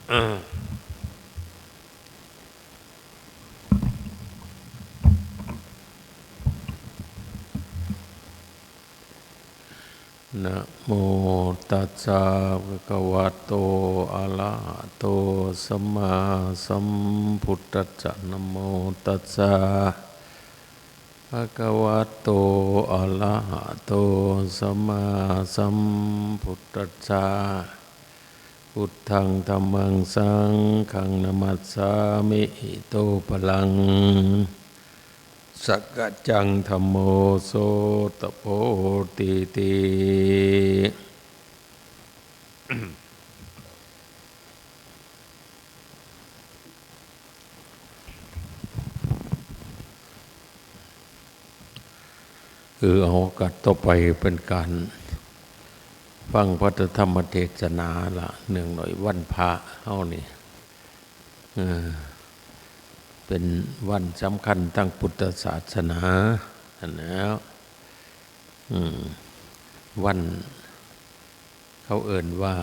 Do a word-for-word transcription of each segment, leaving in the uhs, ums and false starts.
นะโมตัสสะ ภะคะวะโต อะระหะโต สัมมาสัมพุทธัสสะ นะโมตัสสะ ภะคะวะโต อะระหะโต สัมมาสัมพุทธัสสะ พุทธัง ธัมมัง สังฆัง นะมัสสามิ อิโต ปะลัง สักกะจัง ธัมโม โสตะโพ ตีติ เออ เอาโอกาสต่อไปเป็นการฟังพระธรรมเทศนาละ เนื่องในวันพระเฮานี่ เออ เป็นวันสำคัญทางพุทธศาสนา อันแล้ว อืม วัน เขาเอิ้นว่า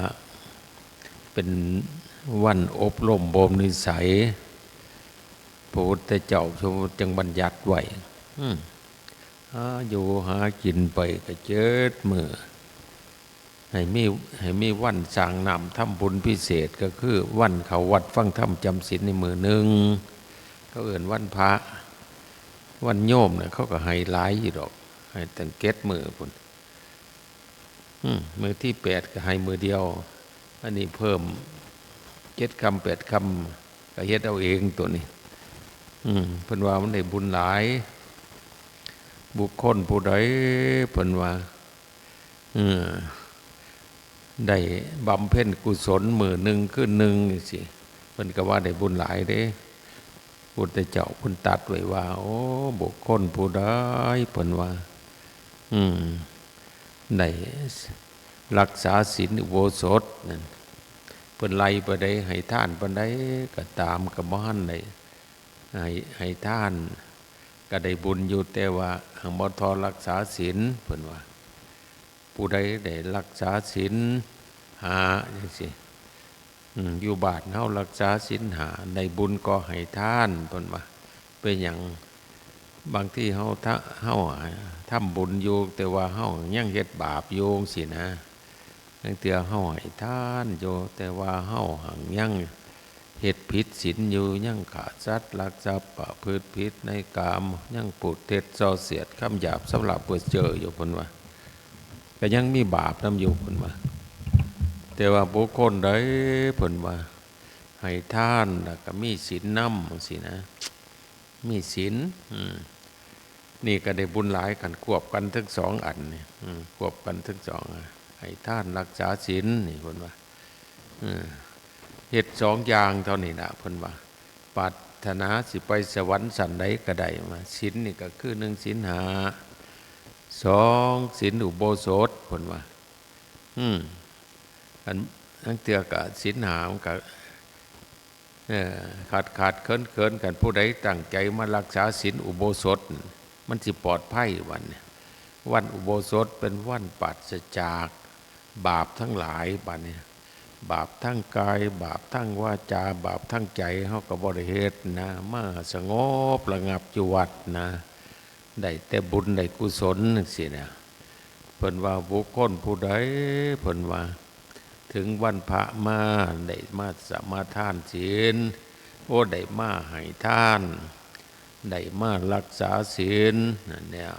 เป็นวันอบรมบ่มนิสัย พระพุทธเจ้าจึงบัญญัติไว้ อืม หาอยู่หากินไปก็เจ็ดมื้อ ให้มี ให้มีวันสร้างน้ำทำบุญพิเศษ ก็คือวันเข้าวัดฟังธรรมจำศีลในมื้อหนึ่ง เขาเอิ้นวันพระ วันโยมเนี่ยเขาก็ให้หลายอยู่ดอก ให้ตั้งเจ็ดมื้อพุ้น อืม มื้อที่แปดก็ให้มื้อเดียว อันนี้เพิ่มเจ็ดค่ำแปดค่ำ ก็เฮ็ดเอาเองตัวนี้ อืม เพิ่นว่ามันได้บุญหลาย บุคคลผู้ใด เพิ่นว่า เออ ได้บำเพ็ญกุศลมื้อหนึ่งคืนหนึ่งจั่งซี้ เพิ่นก็ว่าได้บุญหลายเด้ พุทธเจ้าเพิ่นตรัสไว้ว่า โอ้ บุคคลผู้ใด เพิ่นว่า อืม ได้รักษาศีลอุโบสถนั่น เพิ่นไล่ไปได้ ให้ทานปานใดก็ตาม ก็บ่ทันได้ ให้ ให้ทานก็ได้บุญอยู่ แต่ว่าหั้นบ่ทอรักษาศีล เพิ่นว่า ผู้ใดได้รักษาศีลห้าจั่งซี้ อืม อยู่บ้านเฮารักษาศีลห้า ได้บุญก็ให้ทาน เพิ่นว่า เป็นหยัง บางทีเฮาทะ เฮาทำบุญอยู่ แต่ว่าเฮายังเฮ็ดบาปอยู่จั่งซี้นะ ลางเทื่อเฮาให้ทานอยู่ แต่ว่าเฮาหั้นยังเฮ็ดผิดศีลอยู่ ยังฆ่าสัตว์ ลักทรัพย์ ประพฤติผิดในกาม ยังพูดเท็จส่อเสียด คำหยาบ สำหรับเปื้อเจ้ออยู่ เพิ่นว่า ก็ยังมีบาปนำอยู่ เพิ่นว่า แต่ว่าบุคคลใด เพิ่นว่า ให้ทาน แล้วก็มีศีลนำจั่งซี้นะ มีศีล อืม นี่ก็ได้บุญหลาย คันควบกันทั้งสองอันนี่ อืม ควบกันทั้งสอง ให้ทานรักษาศีลนี่ เพิ่นว่า อืม เฮ็ดสองอย่างเท่านี้ล่ะ เพิ่นว่า ปรารถนาสิไปสวรรค์ชั้นใดก็ได้ ว่าศีลนี่ก็คือ หนึ่ง ศีลห้า สอง ศีลอุโบสถ เพิ่นว่า อืม อัน ลางเทื่อก็ศีลห้ามันก็ เออ ขาดขาดเขินเขินกัน ผู้ใดตั้งใจมารักษาศีลอุโบสถ มันสิปลอดภัย วันนี้ วันอุโบสถเป็นวันปราศจากบาปทั้งหลาย บัดนี้ บาปทั้งกาย บาปทั้งวาจา บาปทั้งใจ เฮาก็บ่ได้เฮ็ดนะ มาสงบระงับอยู่วัดนะ ได้แต่บุญได้กุศลจั่งซี้นะ เพิ่นว่าบุคคลผู้ใด เพิ่นว่า ถึงวันพระมา ได้มาสมาทานศีล โอ้ ได้มาให้ทาน ได้มารักษาศีล นั่นเนี่ย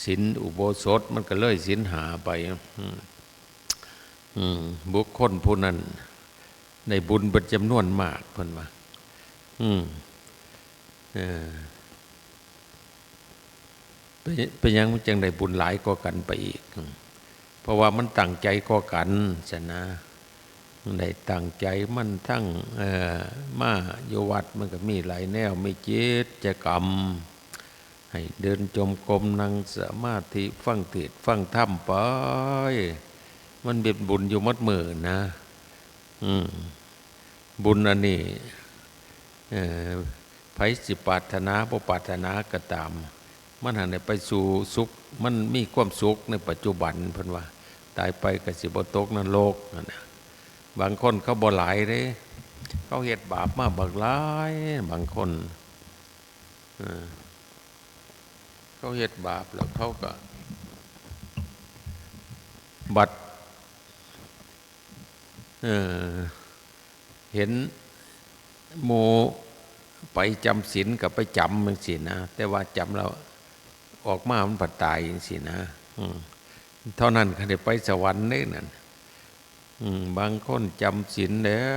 ศีลอุโบสถมันก็เลยศีลห้าไป อืม อืม บุคคลผู้นั้นได้บุญเป็นจำนวนมาก เพิ่นว่า อืม เออ เป็น เป็นหยังมันจั่งได้บุญหลายกว่ากันไปอีก อืม เพราะว่ามันตั้งใจกว่ากัน ซั่นนะ ได้ตั้งใจมันทั้ง เอ่อ มาอยู่วัดมันก็มีหลายแนว มีกิจกรรม ให้เดินจงกรม นั่งสมาธิ ฟังเทศน์ฟังธรรมไป มันเป็นบุญอยู่หมดมื้อนะ อืม บุญอันนี้ เอ่อ ไผสิปรารถนาบ่ปรารถนาก็ตาม มันหั้นได้ไปสู่สุข มันมีความสุขในปัจจุบัน เพิ่นว่า ตายไปก็สิบ่ตกนรกนั่นน่ะ บางคนเขาบ่หลายเด้ เขาเฮ็ดบาปมาบักหลาย บางคน เออ เขาเฮ็ดบาปแล้วเขาก็ บัด เออ เห็นหมู่ไปจำศีลก็ไปจำจังซี้นะ แต่ว่าจำแล้วออกมามันผัดตายจังซี้นะ อืม เท่านั้นก็ได้ไปสวรรค์เด้นั่น อืม บางคนจำศีลแล้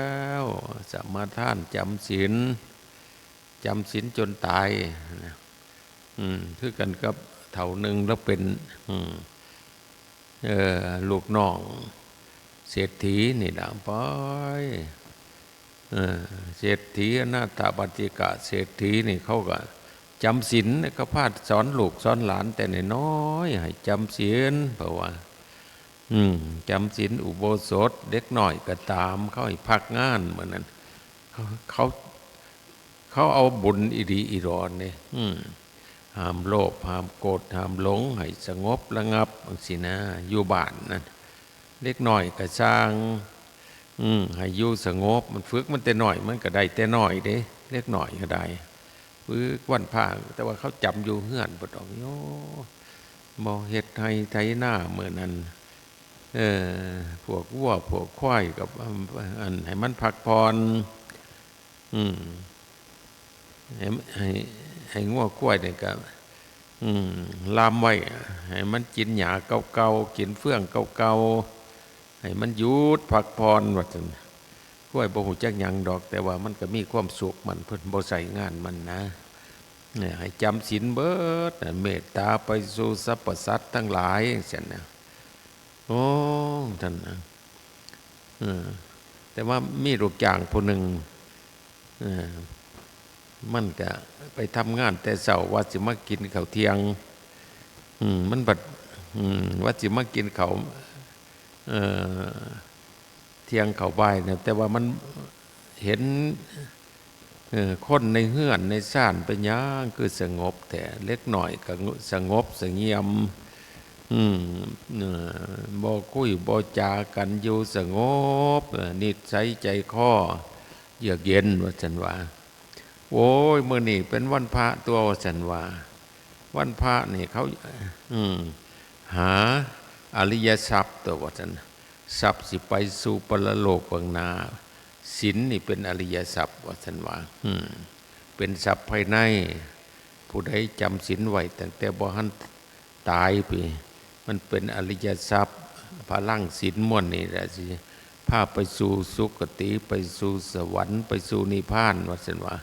ว สมาทานจำศีล จำศีลจนตายนะ อืม คือกันกับเฒ่าหนึ่งแล้วเป็น อืม เอ่อ ลูกน้องเศรษฐีนี่ล่ะ ไป เอ่อ เศรษฐีอนาถปัตติกะเศรษฐีนี่เขาก็จำศีล เขาพาสอนลูกสอนหลานแต่น้อยๆ ให้จำศีล เพราะว่า อืม จำศีลอุโบสถ เด็กน้อยก็ตาม เขาให้พักงานมื้อนั้น เขา เขา เขาเอาบุญอีหลีอีหลอเด้ อืม ห้ามโลภ ห้ามโกรธ ห้ามหลง ให้สงบระงับจังซี้นะ อยู่บ้านนั่น เด็กน้อยก็ซ่าง อืม ให้อยู่สงบ มันฝึกมันแต่น้อย มันก็ได้แต่น้อยเด้ เด็กน้อยก็ได้ ฝึกวันพระ แต่ว่าเขาจำอยู่เฮือนบ่ดอกโย บ่เฮ็ดไร่ไถนามื้อนั้น เออ พวกวัวพวกควายกับ อัน ให้มันพักผ่อน อืม ให้ ให้ ให้งัวควายนี่ก็ อืม ล่ามไว้ ให้มันกินหญ้าเก่าๆ กินเฟืองเก่าๆ ให้มันหยุดพักผ่อน ว่าซั่น ควายบ่ฮู้จักหยังดอก แต่ว่ามันก็มีความสุขมัน เพิ่นบ่ใช้งานมันนะ เนี่ย ให้จำศีลเบิดน่ะ เมตตาไปสู่สรรพสัตว์ทั้งหลาย จังซั่นนะ โอ้ ท่านนะ เออ แต่ว่ามีลูกจ้างผู้หนึ่ง เออ มันก็ไปทำงานแต่เช้า ว่าสิมากินข้าวเที่ยง อืม มันบัด อืม ว่าสิมากินข้าว เอ่อ เที่ยงข้าวบ่ายเนี่ย แต่ว่ามันเห็น เออ คนในเฮือนในซานเป็นหยังคือสงบแท้ เด็กน้อยก็สงบเสงี่ยม อืม เอ่อ บ่คุยบ่จากัน อยู่สงบ เอ่อ นิสัยใจคอเยือกเย็น ว่าซั่นว่า โอ้ย มื้อนี้เป็นวันพระตั๊ว ว่าซั่นว่า วันพระนี่เขา อืม หาอริยทรัพย์ตั๊ว ว่าซั่น ทรัพย์สิไปสู่ปรโลกเบื้องหน้า ศีลนี่เป็นอริยทรัพย์ ว่าซั่นว่า อืม เป็นทรัพย์ภายใน ผู้ใดจำศีลไว้ตั้งแต่บ่ทันตายไป มันเป็นอริยทรัพย์ พลังศีลมวลนี่แหละสิพาไปสู่สุคติ ไปสู่สวรรค์ ไปสู่นิพพาน ว่าซั่นว่า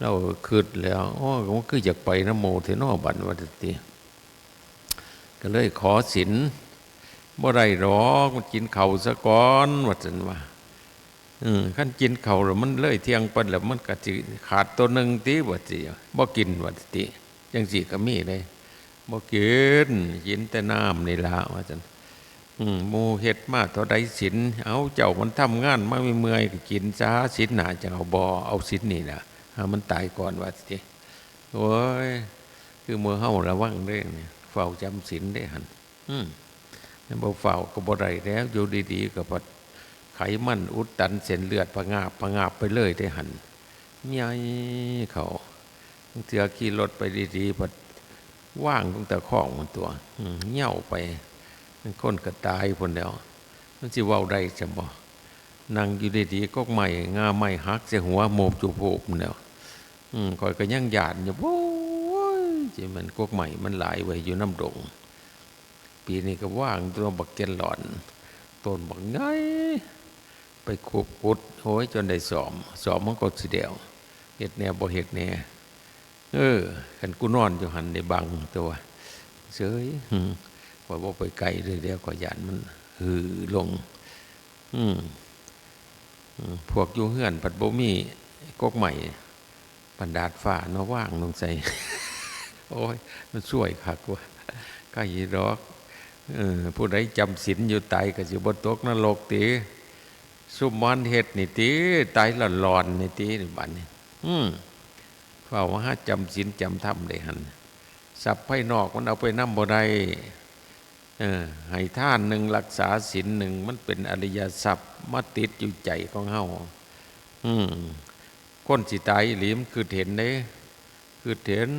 เราคิดแล้ว โอ้ มันคืออยากไปนำหมู่แท้น้อ บัดว่าซั่นติ ก็เลยขอศีล บ่ได้ดอก มันกินข้าวซะก่อน ว่าซั่นว่า เออ คันกินข้าวแล้วมันเลยเที่ยงไปแล้ว มันก็สิขาดตัวหนึ่งติ ว่าติ บ่กิน ว่าติ จังซี้ก็มีเด้ บ่กิน กินแต่น้ำนี่ล่ะ ว่าซั่น อืม หมู่เฮ็ดมาเท่าใดศีล เอา เจ้ามันทำงานมาเมื่อยๆ ก็กินซะ ศีลหน้าจั่งเอา บ่ เอาศีลนี่ล่ะ หามันตายก่อน ว่าติ โอ้ย คือหมู่เฮาระวังเด้นี่ เฝ้าจำศีลเด้หั่น อืม บ่เฝ้าก็บ่ได้แล้ว อยู่ดีๆ ก็พัดไขมันอุดตันเส้นเลือดผงาบผงาบไปเลยเด้หั่น ใหญ่เข้า บางเทื่อขี่รถไปดีๆ พัดวางลงตะขร้องมันตั๊ว อืม เหี่ยวไป มันคนก็ตายพุ้นแหล้ว มันสิเว้าได้ซะบ่ นั่งอยู่ดีๆ กกไม้ง่าไม้หักใส่หัวโมบจุโพบพุ้นแหล้ว อืม ข้อยก็ยังย้านอยู่ โอ้ย สิแม่นกกไม้มันหลายเว้ย อยู่นำดง ปีนี้ก็วางตั๊วบักแกนหลอน ต้นบักใหญ่ ไปขุดขุด โอ้ย จนได้สอบ สอบมันก็สิแล้ว เฮ็ดแหน่บ่เฮ็ดแหน่ เออ คันกูนอนอยู่หั่นได้บังตั๊ว เซย อืม ข้อยบ่ไปไกลเลย เดี๋ยวข้อยย้านมันหือลง อืม อืม พวกอยู่เฮือนพัดบ่มีกกไม้ ปานดาดฟ้าเนาะ วางลงใส่ โอ้ย มันซวยคักว่ะ ใครดอก เออ ผู้ใดจำศีลอยู่ตายก็สิบ่ตกนรกติ ซุมมันเฮ็ดนี่ติ ตายหลอนๆ นี่ติ นี่บัดนี้ อืม เฝ้าหาจำศีลจำธรรมได้หั่น ทรัพย์ภายนอกมันเอาไปนำบ่ได้ เออ ให้ทานหนึ่ง รักษาศีลหนึ่ง มันเป็นอริยทรัพย์มาติดอยู่ใจของเฮา อืม คนสิตายอีหลีมันคิดเห็นเด้ คิดเห็น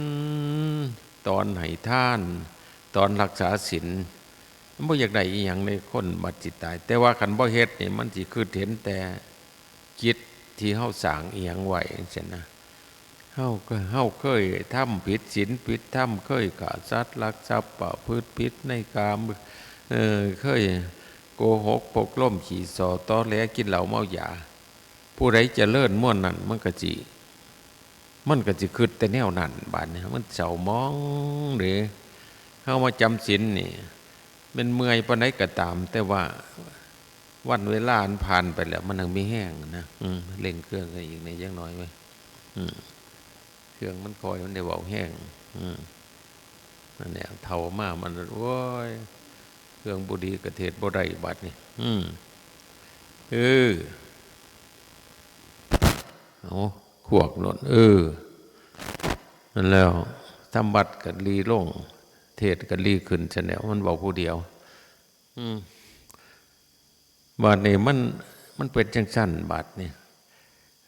ตอนให้ทาน ตอนรักษาศีล มันบ่อยากได้อีหยังเลย คนบัดสิตาย แต่ว่าคันบ่เฮ็ดนี่ มันสิคิดเห็นแต่จิตที่เฮาสร้างอีหยังไว้จั่งซี้นะ เฮาก็ เฮาเคยทำผิดศีลผิดธรรม เคยฆ่าสัตว์ลักทรัพย์ประพฤติผิดในกาม เออ เคยโกหกพกลมขี้ส่อตอแหลกินเหล้าเมายา ผู้ใดเจริญม่วนนั้น มันก็สิ มันก็สิคิดแต่แนวนั้น บาดนี้มันเศร้าหมองเด้ เฮามาจำศีลนี่ แม่นเมื่อยปานใดก็ตาม แต่ว่าวันเวลาอันผ่านไปแล้ว มันยังมีแฮงนะ อืม เร่งเครื่องกันอีกแหน่จักหน่อยเว้ย อืม เครื่องมันค่อย มันได้เว้าแฮง อืม นั่นแหละ เฒ่ามามัน โอ้ย เครื่องบ่ดีก็เทศน์บ่ได้บัดนี้ อืม เออ เอา ขวกโลด เออ นั่นแล้ว ทำวัดก็ลีลง เทศน์ก็ลีขึ้น ซั่นแหล้ว มันเว้าผู้เดียว อืม บาดนี้มัน มันเป็นจั่งซั่น บาดนี้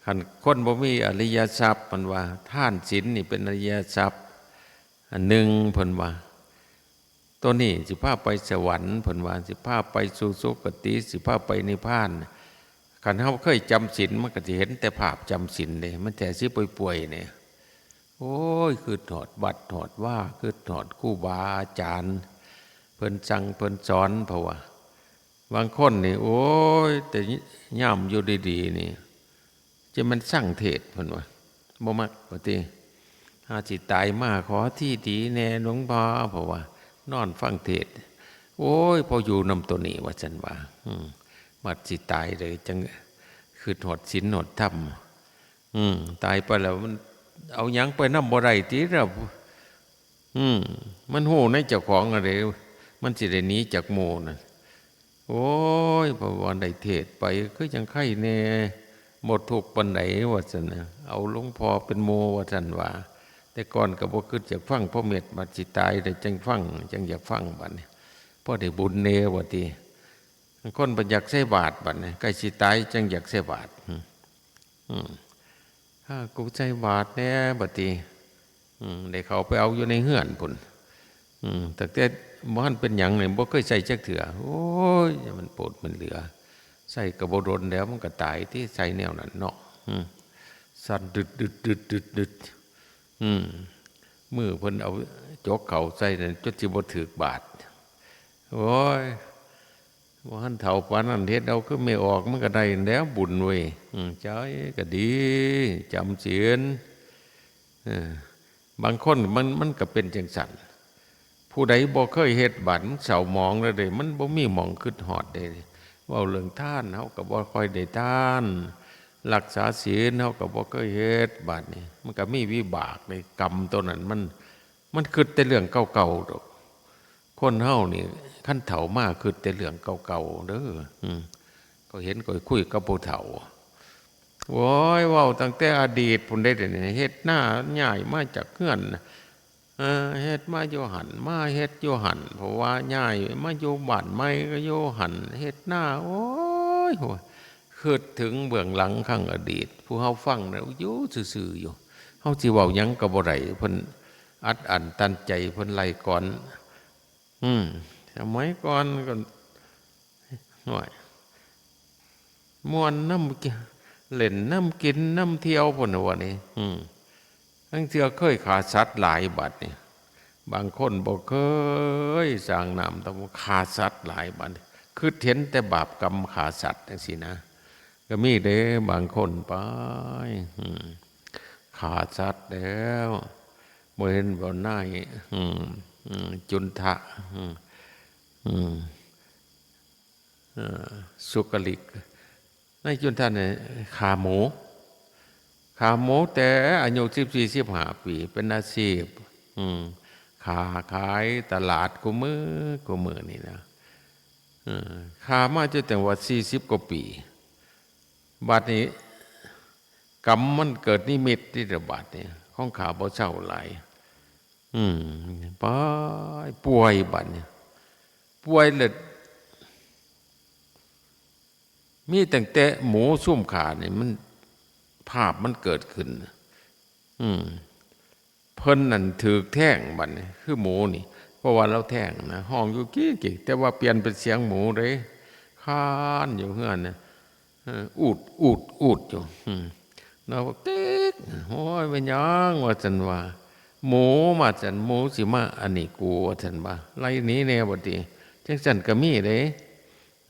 คันคนบ่มีอริยทรัพย์ มันว่า ทานศีลนี่เป็นอริยทรัพย์ อันหนึ่ง เพิ่นว่า ตัวนี้สิพาไปสวรรค์ เพิ่นว่า สิพาไปสู่สุคติ สิพาไปนิพพาน คันเฮาเคยจำศีล มันก็สิเห็นแต่ภาพจำศีลเด้ มันแต่สิป่วยๆ เนี่ย โอ้ย คิดฮอดวัดฮอดวา คิดฮอดครูบาอาจารย์ เพิ่นสั่งเพิ่นสอน เพราะว่า บางคนนี่ โอ้ย แต่ยามอยู่ดีๆ นี่ จะมันสั่งเทศน์ เพิ่นว่า บ่มักว่าติ หาสิตายมา ขอที่ดีแน่หลวงพ่อ เพราะว่านอนฟังเทศน์ โอ้ย พออยู่นำตัวนี้ ว่าซั่นว่า อืม บัดสิตายเลย จั่งคิดฮอดศีลฮอดธรรม อืม ตายไปแล้วมันเอาหยังไปนำบ่ได้ติล่ะ อืม มันฮู้ในเจ้าของอันใด มันสิได้หนีจากหมู่นั่น โอ้ย เพราะว่าได้เทศน์ไป คือจั่งไคแหน่ บ่ทุกข์ปานใด ว่าซั่นนะ เอาหลวงพ่อเป็นหมู่ ว่าซั่นว่า แต่ก่อนก็บ่คิดอยากฟัง พอเม็ดบัดสิตายแล้วจั่งฟัง จั่งอยากฟังบัดนี้ พอได้บุญแหน่ ว่าติ คนบัดอยากใส่บาตรบัดนี้ ใกล้สิตายจั่งอยากใส่บาตร อืม อืม ถ้ากูใส่บาตรแหน่ บัดนี้ อืม ได้เข้าไปเอาอยู่ในเฮือนพุ้น อืม ตั้งแต่บ่ทันเป็นหยังนี่ บ่เคยใส่จักเทื่อ โอ้ย มันโปดมันเหลือ ใส่ก็บ่โดนแล้ว มันก็ตายติ ใส่แนวนั้นเนาะ อืม สั่นดึดดึดดึดดึดดึด อืม มือเพิ่นเอาจกเข้าใส่นั่น จนสิบ่ถืกบาตร โอ้ย บ่ทันเฒ่าปานนั้น เฮ็ดเอาคือไม่ออก มันก็ได้แล้วบุญเว้ย อืม ใจก็ดี จำศีล เออ บางคนมัน มันก็เป็นจั่งซั่น ผู้ใดบ่เคยเฮ็ด บาดมันเศร้าหมองแล้วเด้ มันบ่มีหม่องคิดฮอดเด้ เว้าเรื่องทาน เฮาก็บ่ค่อยได้ทาน รักษาศีล เฮาก็บ่เคยเฮ็ด บาดนี้ มันก็มีวิบากในกรรมตัวนั้น มัน มันคิดแต่เรื่องเก่าๆดอก คนเฮานี่ คันเฒ่ามาคิดแต่เรื่องเก่าๆเด้อ อืม ก็เห็นก็คุยกับผู้เฒ่า โอ้ย เว้าตั้งแต่อดีตพุ้นเด้ เดี๋ยวนี้เฮ็ดนา ย้ายมาจากเฮือน เอ่อ เฮ็ดมาอยู่หั่น มาเฮ็ดอยู่หั่น เพราะว่าย้ายมาอยู่บ้านใหม่ก็อยู่หั่น เฮ็ดนา โอ้ย โอ้ย คิดถึงเบื้องหลังครั้งอดีต ผู้เฮาฟังน่ะอยู่ซื่อๆอยู่ เฮาสิเว้าหยังก็บ่ได้ เพิ่นอัดอั้นตันใจ เพิ่นไล่ก่อน อืม สมัยก่อนก็ โอ้ย ม่วนนำกิ-, เล่นนำกินนำเที่ยวพุ้นน่ะ ว่านี่ อืม ลางเทื่อเคยฆ่าสัตว์หลาย บัดนี้ บางคนบ่เคยสร้างน้ำ แต่ว่าฆ่าสัตว์หลาย บัดนี้ คิดเห็นแต่บาปกรรมฆ่าสัตว์จั่งซี้นะ ก็มีเด้ บางคนไป อืม ฆ่าสัตว์แล้ว บ่เห็นบ่นาย อืม อืม จุนทะ อืม อืม เอ่อ สุกลิก นายจุนทะเนี่ยฆ่าหมู ฆ่าหมูแต่อายุสิบสี่ สิบห้าปี เป็นอาชีพ อืม ค้าขายตลาดคู่มื้อ คู่มื้อนี่นะ เออ ฆ่ามาจนถึงว่าสี่สิบกว่าปี บัดนี้ กรรมมันเกิดนิมิตที่ระบาดนี่ ของข้าบ่เซาหลาย อืม ป่วย ป่วยบัดนี้ ป่วยเลย มีตั้งแต่หมูซุ่มฆ่านี่มัน ภาพมันเกิดขึ้น อืม เพิ่นนั่นถืกแท้งบัดนี้ คือหมูนี่ เพราะว่าลาวแท้งนะ ฮ้องอยู่กี้ๆ แต่ว่าเปลี่ยนเป็นเสียงหมูเด้ คานอยู่เฮือนนะ เออ อูด อูด อูดอยู่ อืม แล้วก็เก๊ก "โอ้ย เป็นหยัง" ว่าซั่นว่า "หมู" ว่าซั่น "หมูสิมาอันนี้กู" ว่าซั่นว่า "ไล่หนีแน่" บัดนี้ จั่งซั่นก็มีเด้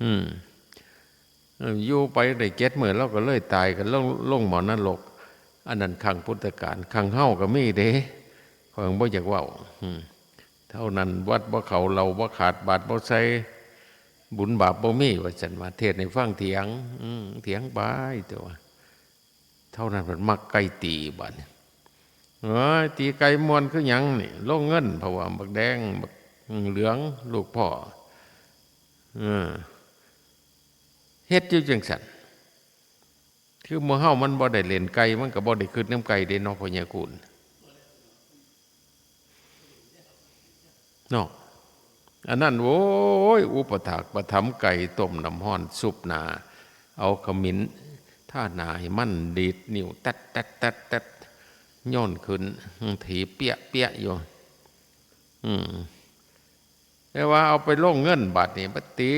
อืม เออ อยู่ไปได้เจ็ดมื้อ ลาวก็เลยตาย ก็ลง ลงหม้อนรก อันนั้นครั้งพุทธกาล ครั้งเฮาก็มีเด้ ข้อยบ่อยากเว้า อืม เท่านั้น วัดบ่เข้า เหล้าบ่ขาด บาตรบ่ใส่ บุญบาปบ่มี ว่าซั่นว่า เทศน์ให้ฟังเถียง อืม เถียงไป แต่ว่า เท่านั้นเพิ่นมักไก่ตีบัดนี้ "เอ้ย ตีไก่ม่วนคือหยังนี่ ลงเงิน" เพราะว่าบักแดง บักเหลือง ลูกพ่อ เออ เฮ็ดอยู่จั่งซั่น คือหมู่เฮามันบ่ได้เล่นไก่ มันก็บ่ได้คิดนำไก่เด้เนาะ พ่อใหญ่คูณ เนาะ อันนั้น โอ้ย อุปถากอุปถัมภ์ไก่ ต้มน้ำร้อน ซุบหน้า เอาขมิ้นทาหน้าให้มัน ดีดนิ้ว แต๊ดแต๊ดแต๊ดแต๊ด โยนขึ้น ถีบเปี้ยะเปี้ยะอยู่ อืม แต่ว่าเอาไปลงเงินบัดนี้ บัดตี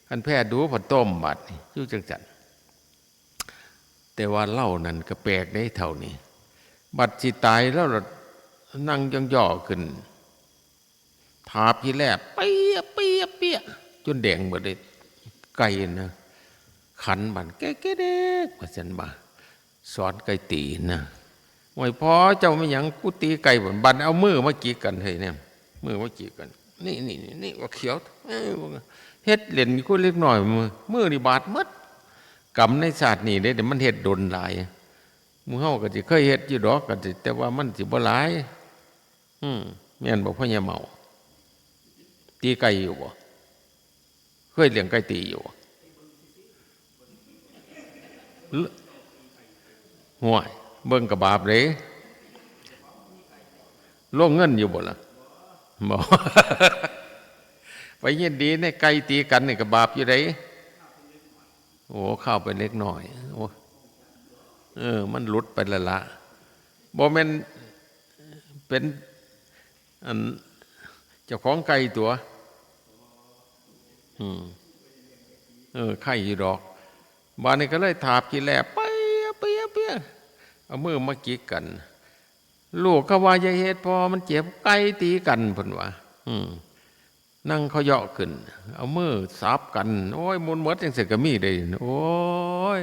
คันแพ้ดู๋ ผัดต้มบัดนี้ อยู่จั่งซั่น แต่ว่าลาวนั่นก็แปลกเด้ เฒ่านี่ บัดสิตาย ลาวละนั่งย่อๆ ขึ้น ถาบขี้แล่ เปี้ยะ เปี้ยะ เปี้ยะ จนแดงเบิดเลย ไก่นะ ขันบัด แก๊กๆ แดก ว่าซั่นว่า สอนไก่ตีนะ "โอ้ย พ่อเจ้าแม่นหยัง กูตีไก่" บัด บัดเอามือมาจิกกัน เฮ้ยเนี่ย มือมาจิกกัน "นี่ นี่ นี่ นี่ บักเขียว เอ้ย" เฮ็ดเล่นอยู่กับเด็กน้อย มือ มือนี่บาดหมด กรรมในชาตินี้เด้ มันเฮ็ดดนหลาย หมู่เฮาก็สิเคยเฮ็ดอยู่ดอก ก็สิ แต่ว่ามันสิบ่หลาย อืม แม่นบ่ พ่อใหญ่เมา ตีไก่อยู่บ่ เคยเลี้ยงไก่ตีอยู่บ่ ห่วย เบิ่งก็บาปเด้ ลงเงินอยู่บ่ล่ะ บ่ ไปยินดีในไก่ตีกันนี่ก็บาปอยู่เด้ โอ้ ข้าวเป็นเล็กน้อย โอ้ เออ มันหลุดไปแล้วละ บ่แม่นเป็น อัน เจ้าของไก่ตั๋ว อืม เออ ไข่อยู่ดอก บาดนี้ก็เลยถาบขี้แล่ เปี้ยะ เปี้ยะ เปี้ยะ เอามือมาจิกกัน ลูกเขาว่า "อย่าเฮ็ด พ่อมันเจ็บ" ไก่ตีกัน เพิ่นว่า อืม นั่งเขาเหยาะขึ้น เอามือสับกัน โอ้ย ม่วนหมดจั่งซี้ก็มีเด้ โอ้ย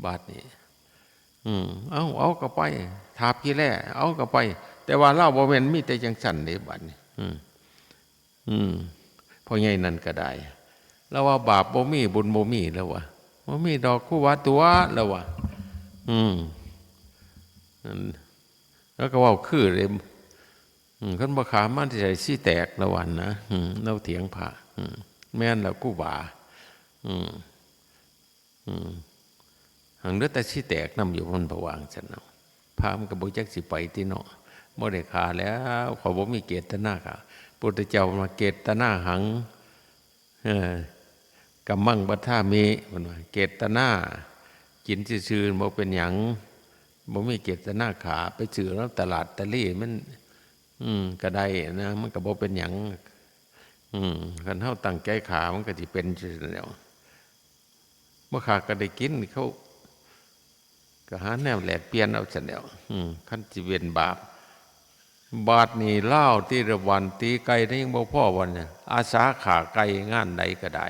บาดนี้ อืม เอา เอาก็ไป ถาบขี้แล่ เอาก็ไป แต่ว่าลาวบ่แม่นมีแต่จั่งซั่นเด้ บาดนี้ อืม อืม พ่อใหญ่นั่นก็ได้ ลาวว่าบาปบ่มี บุญบ่มี ลาวว่า "บ่มีดอก ครูบาตั๋ว" ลาวว่า อืม นั่น ลาวก็เว้าคือเลย อืม คันบ่ฆ่ามันสิใส่สิแตก ลาวว่านะ อืม ลาวเถียงพระ อืม แม่นแล้ว ครูบา อืม อืม หังเหลือแต่สิแตกนำอยู่ มันบ่ว่าจั่งซั่นเนาะ พระมันก็บ่จักสิไปติเนาะ บ่ได้ฆ่าแล้ว ข้อยบ่มีเจตนาฆ่า พุทธเจ้าว่า "เจตนาหัง เออ กัมมังวัฏฏามิ" เพิ่นว่า เจตนากินซื่อๆ บ่เป็นหยัง บ่มีเจตนาฆ่า ไปซื้อเอาตลาดตะลีมัน อืม ก็ได้นะ มันก็บ่เป็นหยัง อืม คันเฮาตั้งใจฆ่า มันก็สิเป็นจั่งซั่นแหล้ว บ่ฆ่าก็ได้กิน เขาก็หาแนวแลกเปลี่ยนเอาซั่นแหล้ว อืม คันสิเว้นบาป บาดนี้ลาวติละ วันตีไก่นี่ยังบ่พอ วันนี้อาสาฆ่าไก่งานใดก็ได้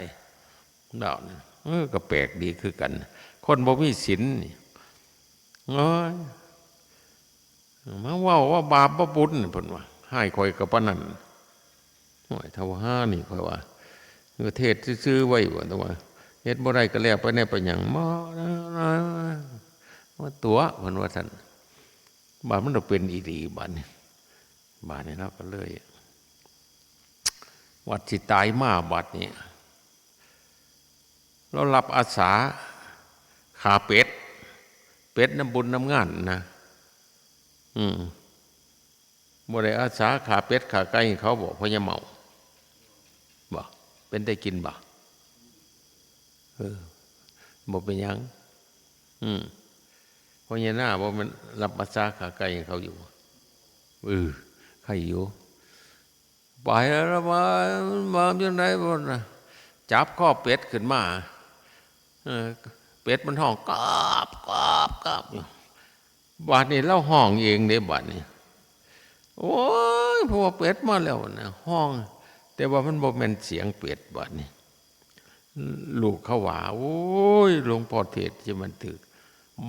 ลาวนี่ เออ ก็แปลกดีคือกัน คนบ่มีศีลนี่ โอ้ย มาเว้าว่าบาปบ่บุญ เพิ่นว่า ฮ้ายข้อยก็ปานนั้น โอ้ย เฒ่าห่านี่ ข้อยว่า เออ เทศน์ซื่อๆ ไว้ว่า แต่ว่า เฮ็ดบ่ได้ก็แล้วไปแน่ ไปหยัง มา มาตั๋ว เพิ่นว่าซั่น บาดมันก็เป็นอีหลี บาดนี้ บาดนี้ลาวก็เลย บัดสิตายมา บัดนี้ ลาวรับอาสาฆ่าเป็ด เป็ดนำบุญนำงานนะ อืม บ่ได้อาสาฆ่าเป็ดฆ่าไก่ให้เขาบ่ พ่อใหญ่เมา บ่ เป็นได้กินบ่ เออ บ่เป็นหยัง อืม พ่อใหญ่นาบ่แม่นรับอาสาฆ่าไก่ให้เขาอยู่บ่ เออ ใครอยู่ ไปแล้วว่า มันมาจั่งใดบ่นะ จับคอเป็ดขึ้นมา เออ เป็ดมันฮ้องกาบกาบกาบอยู่ บาดนี้ลาวฮ้องเองเด้ บาดนี้ โอ้ย เพราะว่าเป็ดมาแล้วนะ ฮ้อง แต่ว่ามันบ่แม่นเสียงเป็ด บาดนี้ ลูกเขาว่า โอ้ย หลวงพ่อเทศน์จะมันถืก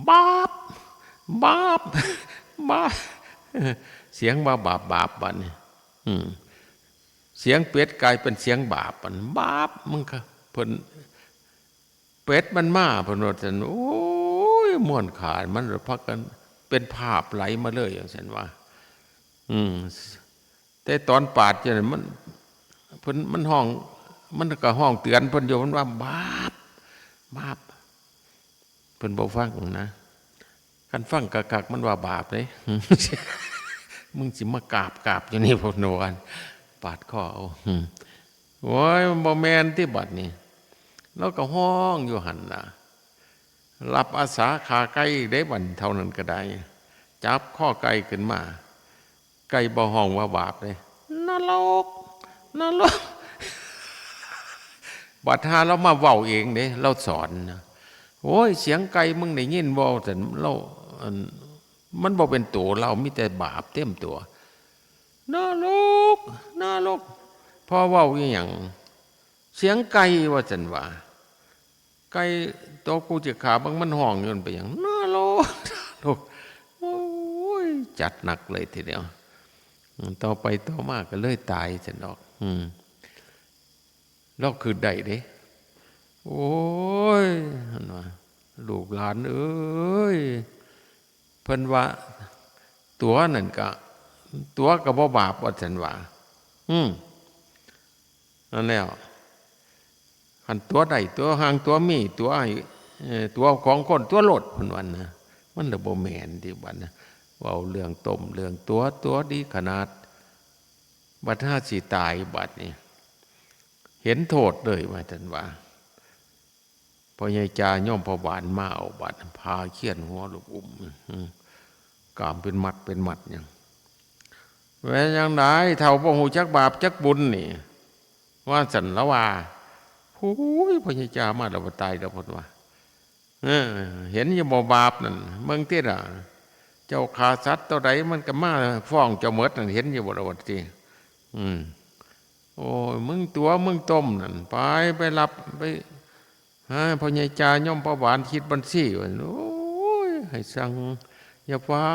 บาบ บาบ บาบ เสียงว่าบาบ บาบ บาดนี้ อืม เสียงเป็ดกลายเป็นเสียงบาบ มันบาบ มึงก็ เพิ่น เป็ดมันมา เพิ่นว่าซั่น โอ้ย ม่วนขา มันพากันเป็นภาพไหลมาเลย จั่งซั่นว่า อืม แต่ตอนปาดอยู่นั่นมัน เพิ่น มันฮ้อง มันก็ฮ้องเตือนเพิ่นอยู่ มันว่า บาบ บาบ เพิ่นบ่ฟังนะ คันฟังคักๆ มันว่าบาปเด้ มึงสิมากราบกราบอยู่นี่ เพิ่นว่า ปาดคอเอา อืม โอ้ย มันบ่แม่นติบัดนี้ ลาวก็ฮ้องอยู่หั่นล่ะ รับอาสาฆ่าไก่อีกเด้บัดนี้ เท่านั้นก็ได้ จับคอไก่ขึ้นมา ไก่บ่ฮ้องว่าบาปเด้ นรก นรก บัดหาลาวมาเว้าเองเด้ ลาวสอนนะ โอ้ย เสียงไก่มึงได้ยินบ่ ซั่น ลาว อัน มันบ่เป็นตัวลาว มีแต่บาปเต็มตัว นรก นรก พอเว้าอีหยัง เสียงไก่ ว่าซั่นว่า ไก่ตัวกูจะฆ่ามึงมันฮ้องอยู่ มันเป็นหยัง นรก นรก โอ้ย จัดหนักเลยทีเดียว อืม ต่อไปต่อมาก็เลยตายซั่นดอก อืม ลาวคิดได้เด้ โอ้ย หั่นว่า ลูกหลานเอ้ย เพิ่นว่า ตั๋วนั่นก็ ตั๋วก็บ่บาป ว่าซั่นว่า อืม นั่นแหล้ว คันตั๋วได้ตั๋วห่างตั๋วมีตั๋วให้ เอ่อ ตั๋วของคนตั๋วโลด เพิ่นว่านะ มันละบ่แม่นติบัดนะ เว้าเรื่องต้มเรื่องตั๋ว ตั๋วดีขนาด บัดหาสิตายบัดนี้ เห็นโทษเลย ว่าซั่นว่า พ่อใหญ่จ่าโยมพ่อหวานมาเอาบัด พาเฆี่ยนหัวลูกอุ้ม อืม กามเป็นมัดเป็นมัดหยัง แม่นจั่งใด เฒ่าบ่ฮู้จักบาปจักบุญนี่ ว่าซั่นละว่า โอ้ย พ่อใหญ่จ่ามาแล้วบ่ตายดอก เพิ่นว่า เออ เห็นอยู่บ่บาปนั่น เบิ่งติล่ะ เจ้าฆ่าสัตว์ตัวใดมันก็มาฟ้องเจ้าหมดนั่น เห็นอยู่บ่ล่ะ ว่าติ อืม โอ้ย มึงตั๋วมึงต้มนั่น ไป ไปรับ ไปหาพ่อใหญ่จ่าโยมพ่อหวานคิดบัญชี ว่าซั่น โอ้ย ให้สั่ง อย่าฟ้า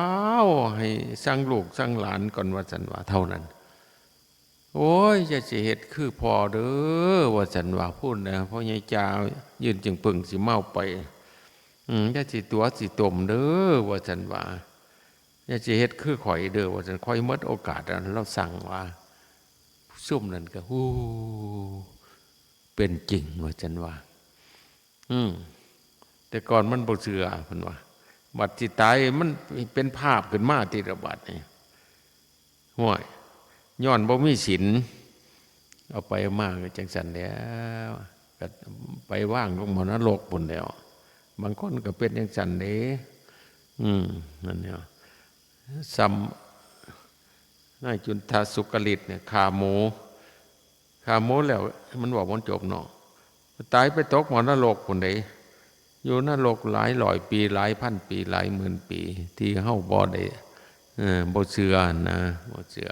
ว ให้สั่งลูกสั่งหลานก่อน ว่าซั่นว่า เท่านั้น โอ้ย อย่าสิเฮ็ดคือพ่อเด้อ ว่าซั่นว่า พู้นนะ พ่อใหญ่จ่ายืนจึงปึงสิเมาไป อืม อย่าสิตั๋วสิต้มเด้อ ว่าซั่นว่า อย่าสิเฮ็ดคือข้อยเด้อ ว่าซั่น ข้อยหมดโอกาสแล้ว ลาวสั่งว่า ซุมนั้นก็ ฮู้ เป็นจริง ว่าซั่นว่า อืม แต่ก่อนมันบ่เชื่อ เพิ่นว่า บัดสิตายมันเป็นภาพขึ้นมาติล่ะบัดนี้ ห้วย ย้อนบ่มีศีล เอาไปเอามาก็จั่งซั้นแหล้ว ก็ไปวางลงหม้อนรกพู้นแหล้ว บางคนก็เป็นจั่งซั้นเด้ อืม นั่นแหละ ซ่ำนายจุนทสุกฤตเนี่ย ฆ่าหมู ฆ่าหมูแล้วมันเว้าบ่จบเนาะ ตายไปตกหม้อนรกพู้นเด้ อยู่นรกหลายร้อยปี หลายพันปี หลายหมื่นปี ที่เฮาบ่ได้ เออ บ่เชื่อนะ บ่เชื่อ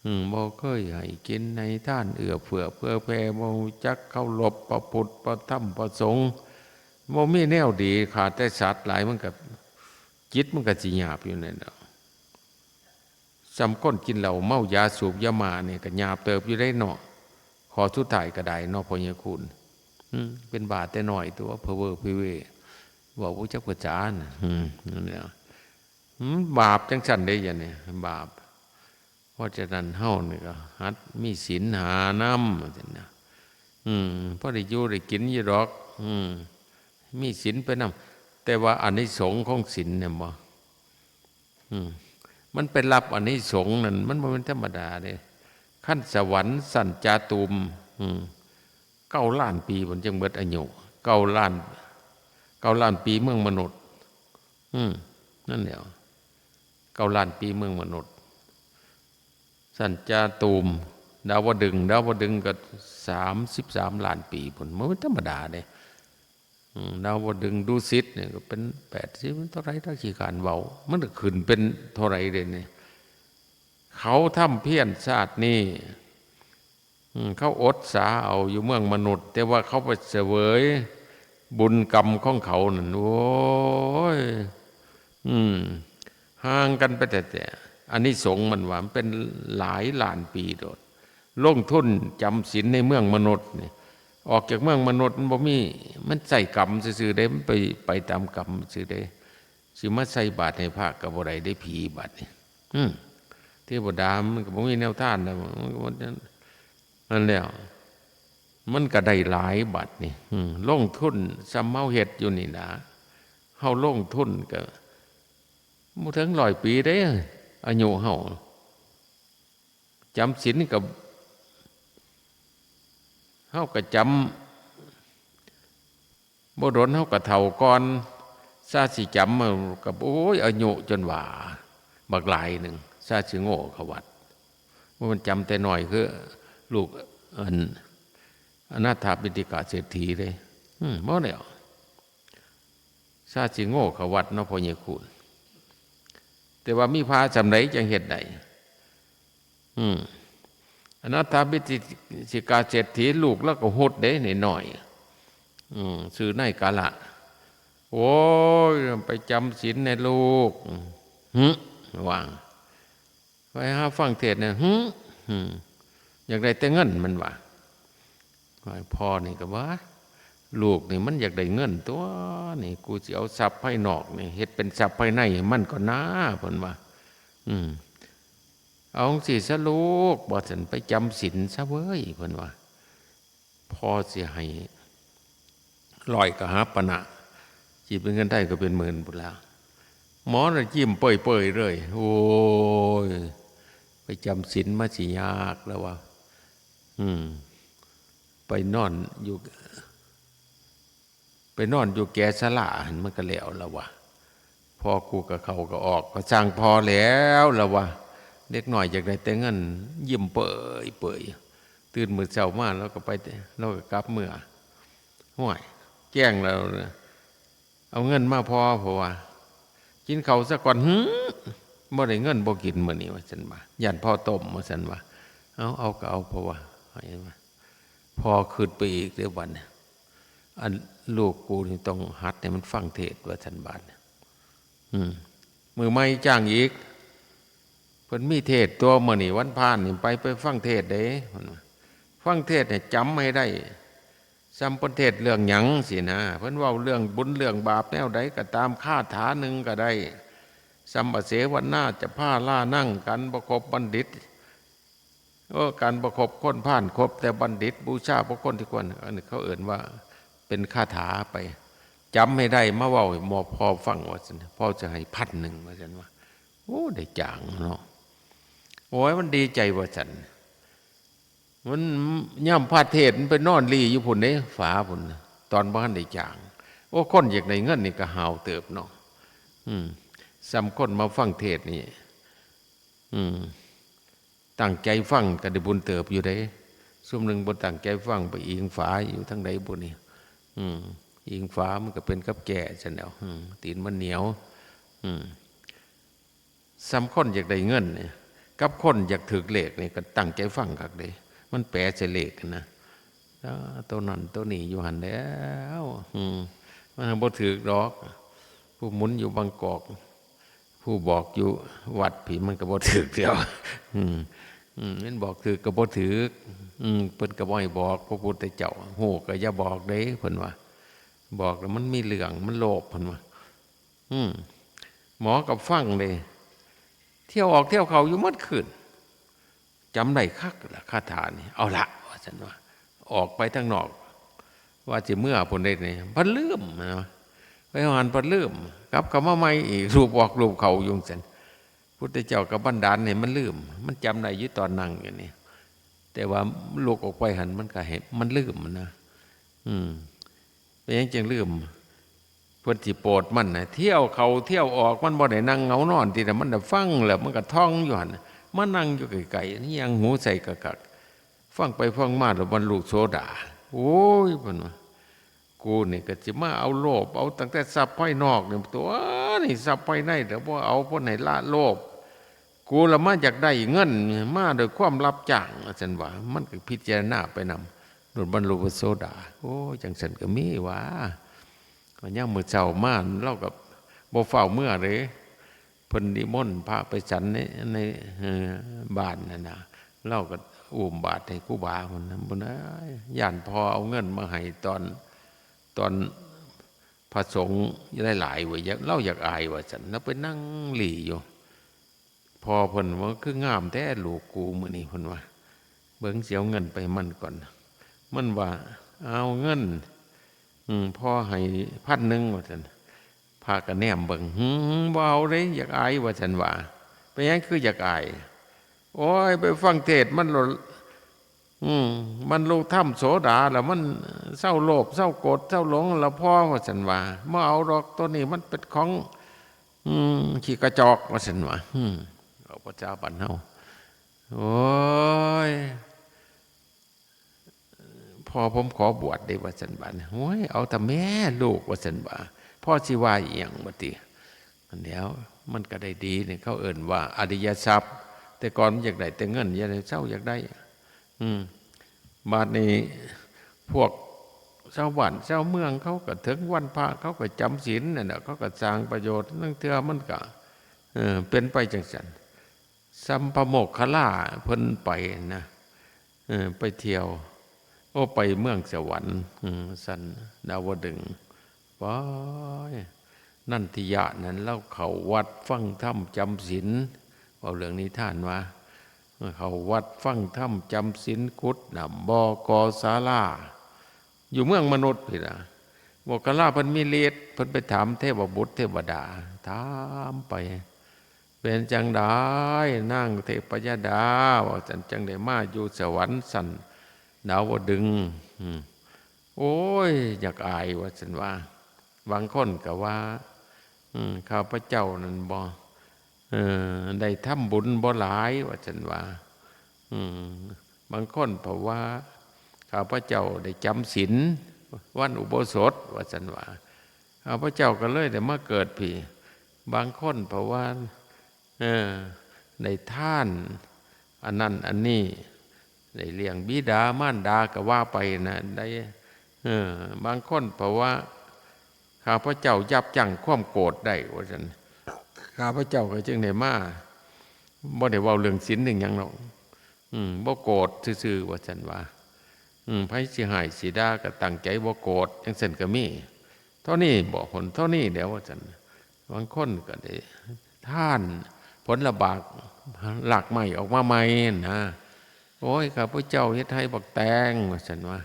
อืม บ่เคยให้กินให้ทาน เอื้อเฟื้อเผื่อแผ่ บ่รู้จักเคารพพระพุทธ พระธรรม พระสงฆ์ บ่มีแนวดี ฆ่าแต่สัตว์หลาย มันก็ จิตมันก็สิหยาบอยู่นั่นแหละ ซ่ำคนกินเหล้าเมายาสูบยาบ้านี่ก็หยาบเติบอยู่เด้เนาะ ข้อสุดท้ายก็ได้เนาะ พ่อใหญ่คูณ อืม เป็นบ้าแต่น้อยตัว เพ้อเว้อเพ้อเว่อ เว้าบ่จักภาษาน่ะ อืม นั่นแหละ อืม บาปจั่งซั้นเด้ อย่างนี้ บาป เพราะฉะนั้นเฮานี่ก็หัดมีศีลหานำ ว่าซั่นนะ อืม พอได้อยู่ได้กินอยู่ดอก อืม มีศีลไปนำ แต่ว่าอานิสงส์ของศีลเนี่ยบ่ อืม มันไปรับอานิสงส์นั่น มันบ่แม่นธรรมดาเด้ คันสวรรค์ชั้นจาตุม อืม เก้าล้านปีมันจั่งเบิดอายุ เก้าล้าน เก้าล้านปีเมืองมนุษย์ อืม นั่นแหละ เก้าล้านปีเมืองมนุษย์ สันจาตูม ดาวดึงส์ ดาวดึงส์ก็สามสิบสามล้านปีพุ้น มันบ่ธรรมดาเด้ อืม ดาวดึงส์ ดุสิตเนี่ยก็เป็นแปดสิบ เท่าไหร่ ถ้าขี้คร้านเว้า มันก็ขึ้นเป็นเท่าไหร่เด้เนี่ย เขาทำเพียรชาตินี้ อืม เขาอดสาเอาอยู่เมืองมนุษย์ แต่ว่าเขาไปเสวยบุญกรรมของเขานั่น โอ้ย อืม ห่างกันไปแต่ แต่อานิสงส์มันว่ามันเป็นหลายล้านปีโดด ลงทุนจำศีลในเมืองมนุษย์นี่ ออกจากเมืองมนุษย์มันบ่มี มันใส่กรรมซื่อๆเด้ มันไป ไปตามกรรมซื่อเด้ สิมาใส่บาตรให้พระก็บ่ได้เด้ ผีบาดนี่ อืม เทวดามันก็บ่มีแนวทานนะ มันก็บ่ นั่นแหล้ว มันก็ได้หลายบาดนี่ อืม ลงทุนส่ำเฮาเฮ็ดอยู่นี่นะ เฮาลงทุนก็บ่ถึงร้อยปีเด้ อายุเฮา จำศีลก็ เฮาก็จำ บ่โดนเฮาก็เฒ่าก่อน ซาสิจำมันก็ โอ้ย อายุจนว่า บักหลายหนึ่ง ซาสิโง่เข้าวัด ว่ามันจำแต่น้อยคือลูก อัน อนาถปิณฑิกะเศรษฐีเลย อืม บ่แล้ว ซาสิโง่เข้าวัดเนาะ พ่อใหญ่คูณ แต่ว่ามีพระส่ำใดจังเฮ็ดได้ อืม อนาถปิณฑิกะเศรษฐี ลูกแล้วก็ฮุดเด้น้อยๆ อืม ชื่อนายกาละ โอ้ย ไปจำศีลแน่ลูก หึ ว่า ไปหาฟังเทศน์แน่ หึ หึ อยากได้แต่เงิน มันว่า พ่อนี่ก็ว่า ลูกนี่มันอยากได้เงินตั๊วนี่ กูสิเอาทรัพย์ภายนอกนี่เฮ็ดเป็นทรัพย์ภายในให้มันก่อนนา เพิ่นว่า อืม เอาจั่งซี้ซะลูก ว่าซั่น ไปจำศีลซะเว้ย เพิ่นว่า พ่อสิให้ร้อยกหาปณะ คิดเป็นเงินไทยก็เป็นหมื่นพุ้นล่ะ หมอน่ะยิ้มเปื่อยๆเลย โอ้ย ไปจำศีลมาสิยากแล้ววะ อืม ไปนอนอยู่ ไปนอนอยู่แกศาลาหั่นมันก็แล้วแล้ววะ พ่อกูก็เข้าก็ออก ก็ซ่างพ่อแล้วแล้ววะ เด็กน้อยอยากได้แต่เงิน ยิ้มเปื่อยๆ ตื่นมื้อเช้ามาแล้วก็ไป แล้วก็กลับเมือ ห้วย แจ้งแล้ว เอาเงินมาพ่อ เพราะว่า กินข้าวซะก่อน หือ บ่ได้เงินบ่กินมื้อนี้ ว่าซั่นว่า ย่านพ่อต้ม ว่าซั่นว่า เอา เอาก็เอา เพราะว่า พ่อคิดไปอีกเด้อบัดนี้ อันลูกกูนี่ต้องหัดให้มันฟังเทศน์ ว่าซั่นบาดนี้ อืม มื้อใหม่จ้างอีก เพิ่นมีเทศน์ตั๊ว มื้อนี้วันพระนี่ ไป ไปฟังเทศน์เด้ เพิ่นว่า ฟังเทศน์ให้จำให้ได้ ส่ำเพิ่นเทศน์เรื่องหยังซี้นะ เพิ่นเว้าเรื่องบุญเรื่องบาปแนวใดก็ตาม คาถาหนึ่งก็ได้ ส่ำอเสวนา จะพาลานั่ง กันบ่คบบัณฑิต เออ กันบ่คบคนพาล คบแต่บัณฑิต บูชาบุคคลที่ควร อันนี้เขาเอิ้นว่าเป็นคาถาไป จำให้ได้ มาเว้าให้หมอพ่อฟัง ว่าซั่น พ่อจะให้พันหนึ่ง ว่าซั่นว่า โอ้ ได้จ้างเนาะ โอ้ย มันดีใจ ว่าซั่น มันย่ำพระเทศน์มันไปนอนลีอยู่พุ้นเด้ ฝาพุ้น ตอนบ่ทันได้จ้าง โอ้ คนอยากได้เงินนี่ก็ห้าวเติบเนาะ อืม ส่ำคนมาฟังเทศน์นี่ อืม ตั้งใจฟังก็ได้บุญเติบอยู่เด้ ซุมหนึ่งบ่ตั้งใจฟัง ไปอิงฝาอยู่ทางใดบุนี่ อืม อิงฝามันก็เป็นกับแก่ซั่นแหล้ว อืม ตีนมันเหนียว อืม ส่ำคนอยากได้เงินนี่ กับคนอยากถืกเลขนี่ก็ตั้งใจฟังคักเด้ มันแปลใส่เลขนะ อ่า โตนั้นโตนี้อยู่หั่นแหล้ว อืม มันบ่ถืกดอก ผู้หมุนอยู่บางกอก ผู้บอกอยู่วัดพี้มันก็บ่ถืกแล้ว อืม อืม มันบอกถืกก็บ่ถืก อืม เพิ่นก็บ่ให้บอก พระพุทธเจ้า ฮู้ก็อย่าบอกเด้ เพิ่นว่า บอกแล้วมันมีเรื่อง มันโลภ เพิ่นว่า อืม หมอก็ฟังเด้ เที่ยวออกเที่ยวเข้าอยู่หมดคืน จำได้คักละคาถานี่ เอาละ ว่าซั่นว่า ออกไปทางนอก ว่าสิเมือพุ้นเด้นี่ พัดลืมนะ ไปฮอดพัดลืม กลับเข้ามาใหม่อีก ลูบออกลูบเข้าอยู่จั่งซั้น พุทธเจ้าก็บันดาลให้มันลืม มันจำได้อยู่ตอนนั่งอยู่นี่ แต่ว่าลุกออกไปหั่นมันก็ให้มันลืมนะ อืม เป็นหยังจึงลืม พิ่นสิโปรดมันนะ เที่ยวเข้าเที่ยวออก มันบ่ได้นั่งเหงานอนติ แต่มันได้ฟังแล้วมันก็ท่องอยู่หั่น มานั่งอยู่ไกลๆ นี่ยังหูใส่กะคัก ฟังไปฟังมาแล้วบรรลุโสดา โอ้ย เพิ่นว่า กูนี่ก็สิมาเอาโลภ เอาตั้งแต่ทรัพย์ภายนอกนี่ ตัวนี่ทรัพย์ภายในเดี๋ยวบ่เอา เพิ่นให้ละโลภ กูละมาอยากได้เงิน มาโดยความรับจ้าง ว่าซั่นว่า มันก็พิจารณาไปนำ โดนบรรลุพระโสดา โอ้ย จังซั่นก็มีหว่า ก็ยามมื้อเช้ามา ลาวก็บ่ฟ้าวเมือเด้ เพิ่นนิมนต์พระไปฉันใน ใน เอ่อ บ้านนั่นน่ะ ลาวก็อุ้มบาตรให้ครูบา เพิ่นน่ะ เพิ่น เอ้ย ย้านพ่อเอาเงินมาให้ตอน ตอนพระสงฆ์หลายๆ เว้ย อยาก ลาวอยากอายว่าซั่น ลาวไปนั่งหลี้อยู่ พ่อเพิ่นว่า คืองามแท้ลูกกูมื้อนี้ เพิ่นว่า เบิ่งสิเอาเงินไปให้มันก่อน มันว่า เอาเงิน อืม พ่อให้พันหนึ่ง ว่าซั่น พระก็แนมเบิ่ง หืม บ่เอาเด้ อยากอาย ว่าซั่นว่า เป็นหยังคืออยากอาย โอ้ย ไปฟังเทศน์มันโลด อืม บรรลุธรรมโสดาแล้ว มันเซาโลภ เซาโกรธ เซาหลงแล้วพ่อ ว่าซั่นว่า บ่เอาดอก ตัวนี้มันเป็นของ อืม ขี้กระจอก ว่าซั่นว่า อืม เอาภาษาบ้านเฮา โอ้ย พ่อผมขอบวชเด้ ว่าซั่นบาดนี้ โอ้ย เอาแต่แม่ลูก ว่าซั่นว่า พ่อสิว่าอีหยังบ่ติ อันเดียว มันก็ได้ดีนี่ เขาเอิ้นว่าอริยทรัพย์ แต่ก่อนมันอยากได้แต่เงิน อยากได้เซาอยากได้ อืม บาดนี้ พวกชาวบ้านชาวเมืองเขาก็ถึงวันพระ เขาก็จำศีลนั่นแหละ เขาก็สร้างประโยชน์ ลางเทื่อมันก็ เออ เป็นไปจังซั่น ส่ำพระโมคคัลลาเพิ่นไปนะ เออ ไปเที่ยว โอ้ ไปเมืองสวรรค์ อืม สันดาวดึงส์ ไป นันทิยะนั่น ลาวเข้าวัดฟังธรรมจำศีล เว้าเรื่องนิทานว่า เข้าวัดฟังธรรมจำศีล ขุดน้ำบ่อ ก่อศาลา อยู่เมืองมนุษย์พี้นะ โมคคัลลาเพิ่นมีฤทธิ์ เพิ่นไปถามเทวบุตรเทวดา ถามไป เป็นจั่งใดนางเทพยดา ว่าซั่น จั่งได้มาอยู่สวรรค์สันดาวดึงส์ อืม โอ้ย อยากอาย ว่าซั่นว่า บางคนก็ว่า อืม ข้าพเจ้านั่นบ่ เออ ได้ทำบุญบ่หลาย ว่าซั่นว่า อืม บางคนเพราะว่า ข้าพเจ้าได้จำศีลวันอุโบสถ ว่าซั่นว่า ข้าพเจ้าก็เลยได้มาเกิดพี้ บางคนเพราะว่า เออ ได้ทาน อันนั้นอันนี้ ได้เลี้ยงบิดามารดาก็ว่าไปนะ ได้ เออ บางคนเพราะว่า ข้าพเจ้ายับยั้งความโกรธได้ ว่าซั่น ข้าพเจ้าก็จึงได้มา บ่ได้เว้าเรื่องศีลเรื่องหยังหรอก อืม บ่โกรธซื่อๆ ว่าซั่นว่า อืม ไผสิฮ้ายสิด่าก็ตั้งใจบ่โกรธ จังซั่นก็มี เท่านี้บ่ ผลเท่านี้แหล้ว ว่าซั่น บางคนก็ได้ทานผลหมากรากไม้ออกมาใหม่นะ โอ้ย ข้าพเจ้าเฮ็ดไฮ่บักแตง ว่าซั่นว่า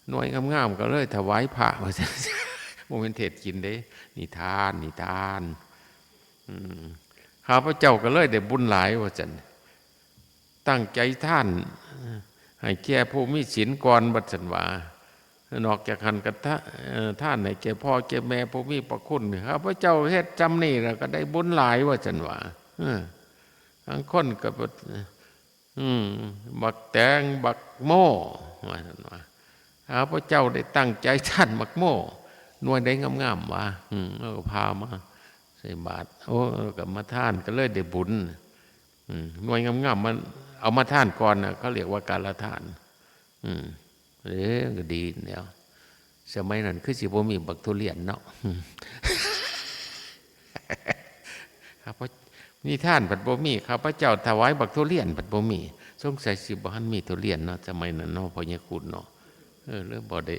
หน่วยงามๆ ก็เลยถวายพระ ว่าซั่น บ่แม่นเทศน์กินเด้ นิทาน นิทาน อืม ข้าพเจ้าก็เลยได้บุญหลาย ว่าซั่น ตั้งใจทานให้แก่ผู้มีศีลก่อน ว่าซั่นว่า นอกจากหั้นก็ทะ- เอ่อ ทานให้แก่พ่อแก่แม่ผู้มีพระคุณ ข้าพเจ้าเฮ็ดจำนี้แล้วก็ได้บุญหลาย ว่าซั่นว่า เออ บางคนก็ อืม บักแตง บักโม่ ว่าซั่นว่า ข้าพเจ้าได้ตั้งใจทานบักโม่ หน่วยใดงามๆ วะ อืม แล้วก็พามาใส่บาตร โอ้ แล้วก็มาทาน ก็เลยได้บุญ อืม หน่วยงามๆ มันเอามาทานก่อนน่ะ เขาเรียกว่าการละทาน อืม เออ ก็ดีแล้ว สมัยนั้นคือสิบ่มีบักทุเรียนเนาะ ข้าพเจ้า นิทานผัดบ่มี ข้าพเจ้าถวายบักทุเรียนผัดบ่มี สงสัยสิบ่ทันมีทุเรียนเนาะ สมัยนั้นเนาะ พ่อใหญ่คุณเนาะ เออ หรือบ่ได้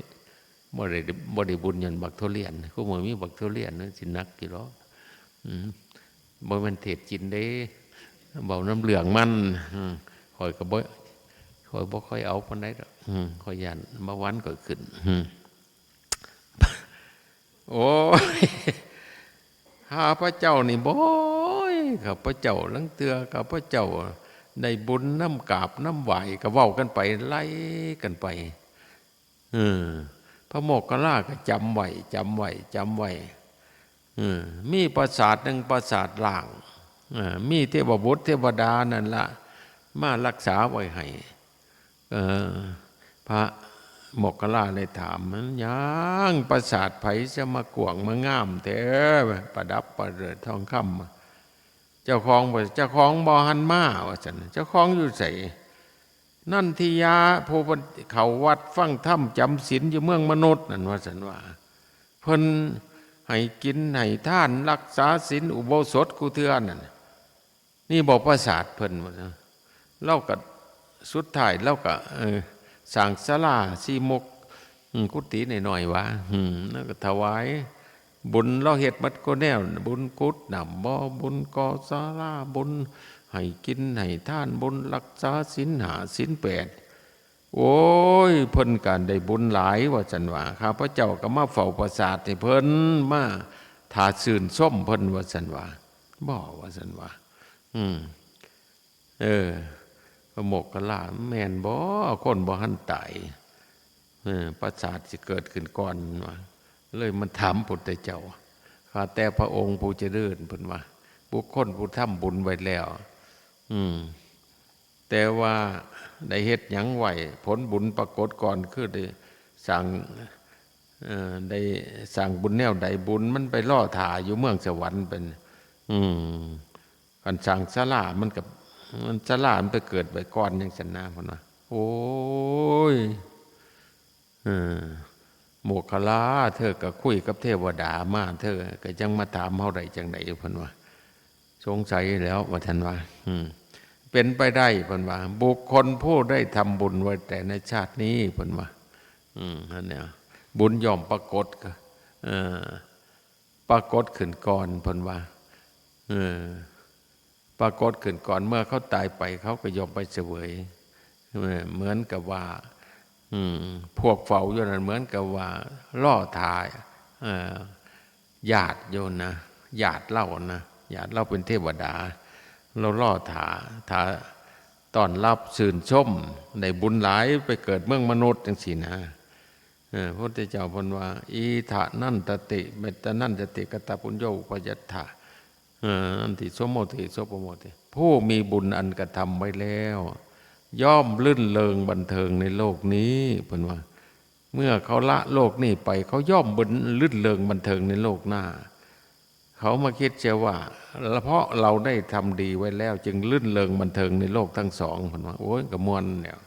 บ่ได้ บ่ได้บุญย้อนบักทุเรียน คุมื้อมีบักทุเรียน มันสิหนักอยู่ดอก อืม บ่แม่นเทศน์กินเด้ เว้านำเรื่องมัน อืม ข้อยก็บ่ ข้อยบ่ค่อยเอาปานใดดอก อืม ข้อยย้านเบาหวานข้อยขึ้น อืม โอ้ย ข้าพเจ้านี่ โอ้ย ข้าพเจ้าลางเทื่อ ข้าพเจ้าได้บุญนำกราบนำไหว้ ก็เว้ากันไป ไล่กันไป เออ พระโมคคัลลาก็จำไว้ จำไว้ จำไว้ เออ มีปราสาทหนึ่งปราสาทร้าง เออ มีเทพบุตรเทวดานั่นละมารักษาไว้ให้ เออ พระโมคคัลลาเลยถาม มันยังปราสาทไผจะมากว้างมางามแท้ ประดับประเดิดทองคำ เจ้าของบ่ เจ้าของบ่หันมา ว่าซั่น เจ้าของอยู่ไส นันทิยะ ผู้เพิ่นเข้าวัดฟังธรรมจำศีลอยู่เมืองมนุษย์นั่น ว่าซั่นว่า เพิ่นให้กินให้ทานรักษาศีลอุโบสถกูเทื่อนั่น นี่บอกปราสาทเพิ่น ว่าซั่น ลาวก็สุดท้ายลาวก็ เออ สร้างศาลาสี่มุก อืม กุฏิน้อยๆ หวา อืม แล้วก็ถวายบุญ ลาวเฮ็ดหมดกูแนว บุญกุดน้ำบ่ บุญก่อศาลา บุญให้กินให้ทาน บุญรักษาศีลห้าศีลแปด โอ้ย เพิ่นก็ได้บุญหลาย ว่าซั่นว่า ข้าพเจ้าก็มาเฝ้าปราสาทให้เพิ่น มาถ้าชื่นชมเพิ่น ว่าซั่นว่า บ่ ว่าซั่นว่า อืม เออ พระโมคคัลลา แม่นบ่ คนบ่ทันตาย เออ ปราสาทสิเกิดขึ้นก่อนว่า เลยมาถามพุทธเจ้า ข้าแต่พระองค์ผู้เจริญ เพิ่นว่า บุคคลผู้ทำบุญไว้แล้ว อืม แต่ว่าได้เฮ็ดหยังไว้ ผลบุญปรากฏก่อน คือได้สร้าง เอ่อ ได้สร้างบุญแนวใด บุญมันไปรอถ่าอยู่เมืองสวรรค์เป็น อืม คันสร้างศาลามันก็ มันศาลามันไปเกิดไว้ก่อนจั่งซั้นนะ เพิ่นว่า โอ้ย เออ โมคคัลลา เธอก็คุยกับเทวดามา เธอก็ยังมาถามเฮาได้จั่งใด เพิ่นว่า สงสัยแล้ว ว่าซั่นว่า อืม เป็นไปได้ เพิ่นว่า บุคคลผู้ได้ทำบุญไว้แต่ในชาตินี้ เพิ่นว่า อืม นั่นเนี่ย บุญย่อมปรากฏ เอ่อ ปรากฏขึ้นก่อน เพิ่นว่า เออ ปรากฏขึ้นก่อน เมื่อเขาตายไป เขาก็ย่อมไปเสวย เออ เหมือนกับว่า อืม พวกเฝ้าอยู่นั่นเหมือนกับว่ารอถ่า เอ่อ ญาติอยู่นะ ญาติลาวนะ ญาติลาวเป็นเทวดา ลาวรอถ่า ถ่าต้อนรับชื่นชม ได้บุญหลาย ไปเกิดเมืองมนุษย์จั่งซี้นะ เออ พระพุทธเจ้าเพิ่นว่า อิทะนันทะติ เมตตานันทะติ กตปุญโญ อุปายัตถะ เออ นันทิ โสโมติ โสปโมติ ผู้มีบุญอันกระทำไว้แล้ว ย่อมรื่นเริงบันเทิงในโลกนี้ เพิ่นว่า เมื่อเขาละโลกนี้ไป เขาย่อมบัน รื่นเริงบันเทิงในโลกหน้า เขามาคิดเสียว่า เพราะเราได้ทำดีไว้แล้ว จึงรื่นเริงบันเทิงในโลกทั้งสอง เพิ่นว่า โอ้ย ก็ม่วนแล้ว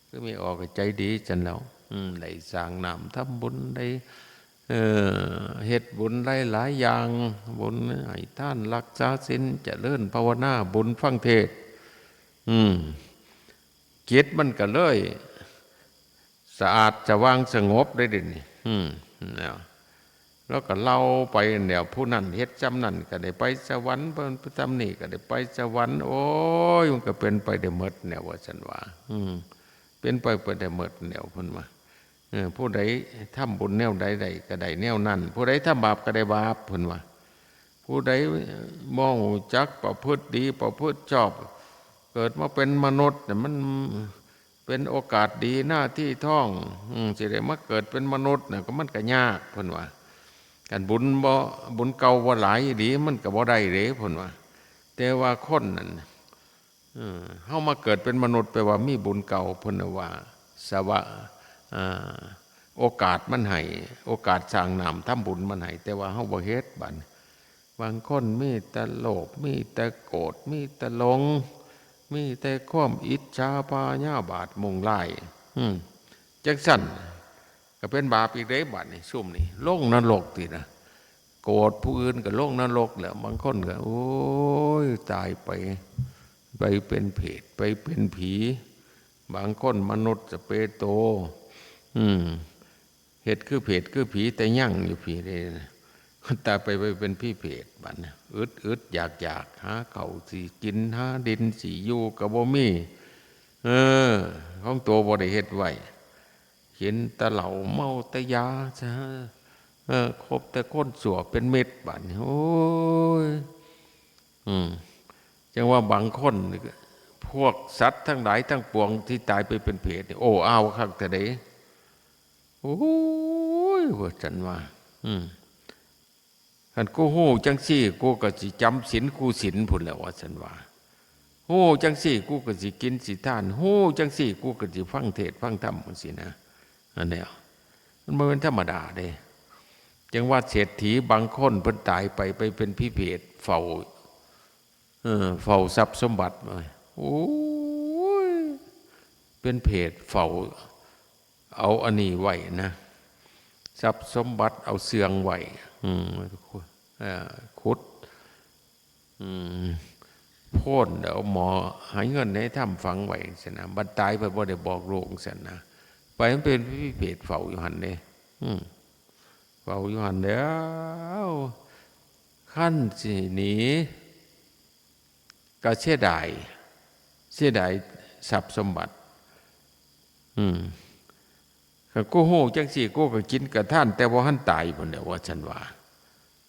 คือแม่ออกก็ใจดีจั่นแล้ว อืม ได้สร้างน้ำทำบุญ ได้ เอ่อ เฮ็ดบุญหลายๆ อย่าง บุญให้ทาน รักษาศีล เจริญภาวนา บุญฟังเทศน์ อืม จิตมันก็เลยสะอาดสว่างสงบได้เดี๋ยวนี้ อืม แล้ว แล้วก็เล่าไปแนว ผู้นั้นเฮ็ดจำนั้นก็ได้ไปสวรรค์ ผู้ทำนี่ก็ได้ไปสวรรค์ โอ้ย มันก็เป็นไปได้หมดแนว ว่าซั่นว่า อืม เป็นไป ไปได้หมดแนว เพิ่นว่า เออ ผู้ใดทำบุญแนวใดได้ก็ได้แนวนั้น ผู้ใดทำบาปก็ได้บาป เพิ่นว่า ผู้ใดบ่รู้จักประพฤติดีประพฤติชอบ เกิดมาเป็นมนุษย์เนี่ย มันเป็นโอกาสดี หน้าที่ทอง อืม สิได้มาเกิดเป็นมนุษย์เนี่ย ก็มันก็ยาก เพิ่นว่า คันบุญบ่ บุญเก่าบ่หลายอีหลี มันก็บ่ได้เด้ เพิ่นว่า แต่ว่าคนนั่น เออ เฮามาเกิดเป็นมนุษย์ แปลว่ามีบุญเก่า เพิ่นว่า สวะ อ่า โอกาสมันให้ โอกาสสร้างน้ำทำบุญมันให้ แต่ว่าเฮาบ่เฮ็ด บัดนี้ บางคนมีแต่โลภ มีแต่โกรธ มีแต่หลง มีแต่ความอิจฉาพยาบาทมุ่งร้าย อืม จั่งซั้น ก็เป็นบาปอีกเด้ บัดนี้ ซุมนี้ ลงนรกตินะ โกรธผู้อื่นก็ลงนรกแล้ว บางคนก็ โอ้ย ตายไป ไปเป็นเปรต ไปเป็นผี บางคนมนุษย์สเปโต อืม เฮ็ดคือเปรตคือผี แต่ยังอยู่พี้เด้นะ ตายไป ไปเป็นผีเปรต บัดนี้ อึดอึดอยากอยาก หาข้าวสิกิน หาดินสิอยู่ก็บ่มี เออ ของตัวบ่ได้เฮ็ดไว้ กินแต่เหล้า เมาแต่ยาซะ เออ คบแต่คนชั่วเป็นมิตร บัดนี้ โอ้ย อืม จั่งว่าบางคนนี่ก็ พวกสัตว์ทั้งหลายทั้งปวงที่ตายไปเป็นเปรตนี่ โอ้ เอาคักแต่ใด โอ้ย ว่าซั่นว่า อืม คันกูฮู้จั่งซี้ กูก็สิจำศีลคู่ศีลพู้นแหล้ว ว่าซั่นว่า ฮู้จั่งซี้ กูก็สิกินสิทาน ฮู้จั่งซี้ กูก็สิฟังเทศน์ฟังธรรมจั่งซี้นะ อันเนี้ย มันบ่แม่นธรรมดาเด้ จั่งว่าเศรษฐีบางคนเพิ่นตายไป ไปเป็นผีเปรตเฝ้า เออ เฝ้าทรัพย์สมบัติไว้ โอ้ย เป็นเปรตเฝ้า เอาอันนี้ไว้นะ ทรัพย์สมบัติเอาเสื่องไว้ อืม เอ่อ ขุด อืม โพน เอาหมอหาเงินหาธรรมฝังไว้จั่งซี้นะ บัดตายไปบ่ได้บอกลูกจั่งซี้นะ ไปมันเป็นผีเปรตเฝ้าอยู่หั่นเด้ อืม เฝ้าอยู่หั่นแหล้ว คันสิหนี ก็เสียดาย เสียดายทรัพย์สมบัติ อืม คันกูฮู้จั่งซี้ กูก็กินก็ทาน แต่บ่ทันตายพู้นแหล้ว ว่าซั่นว่า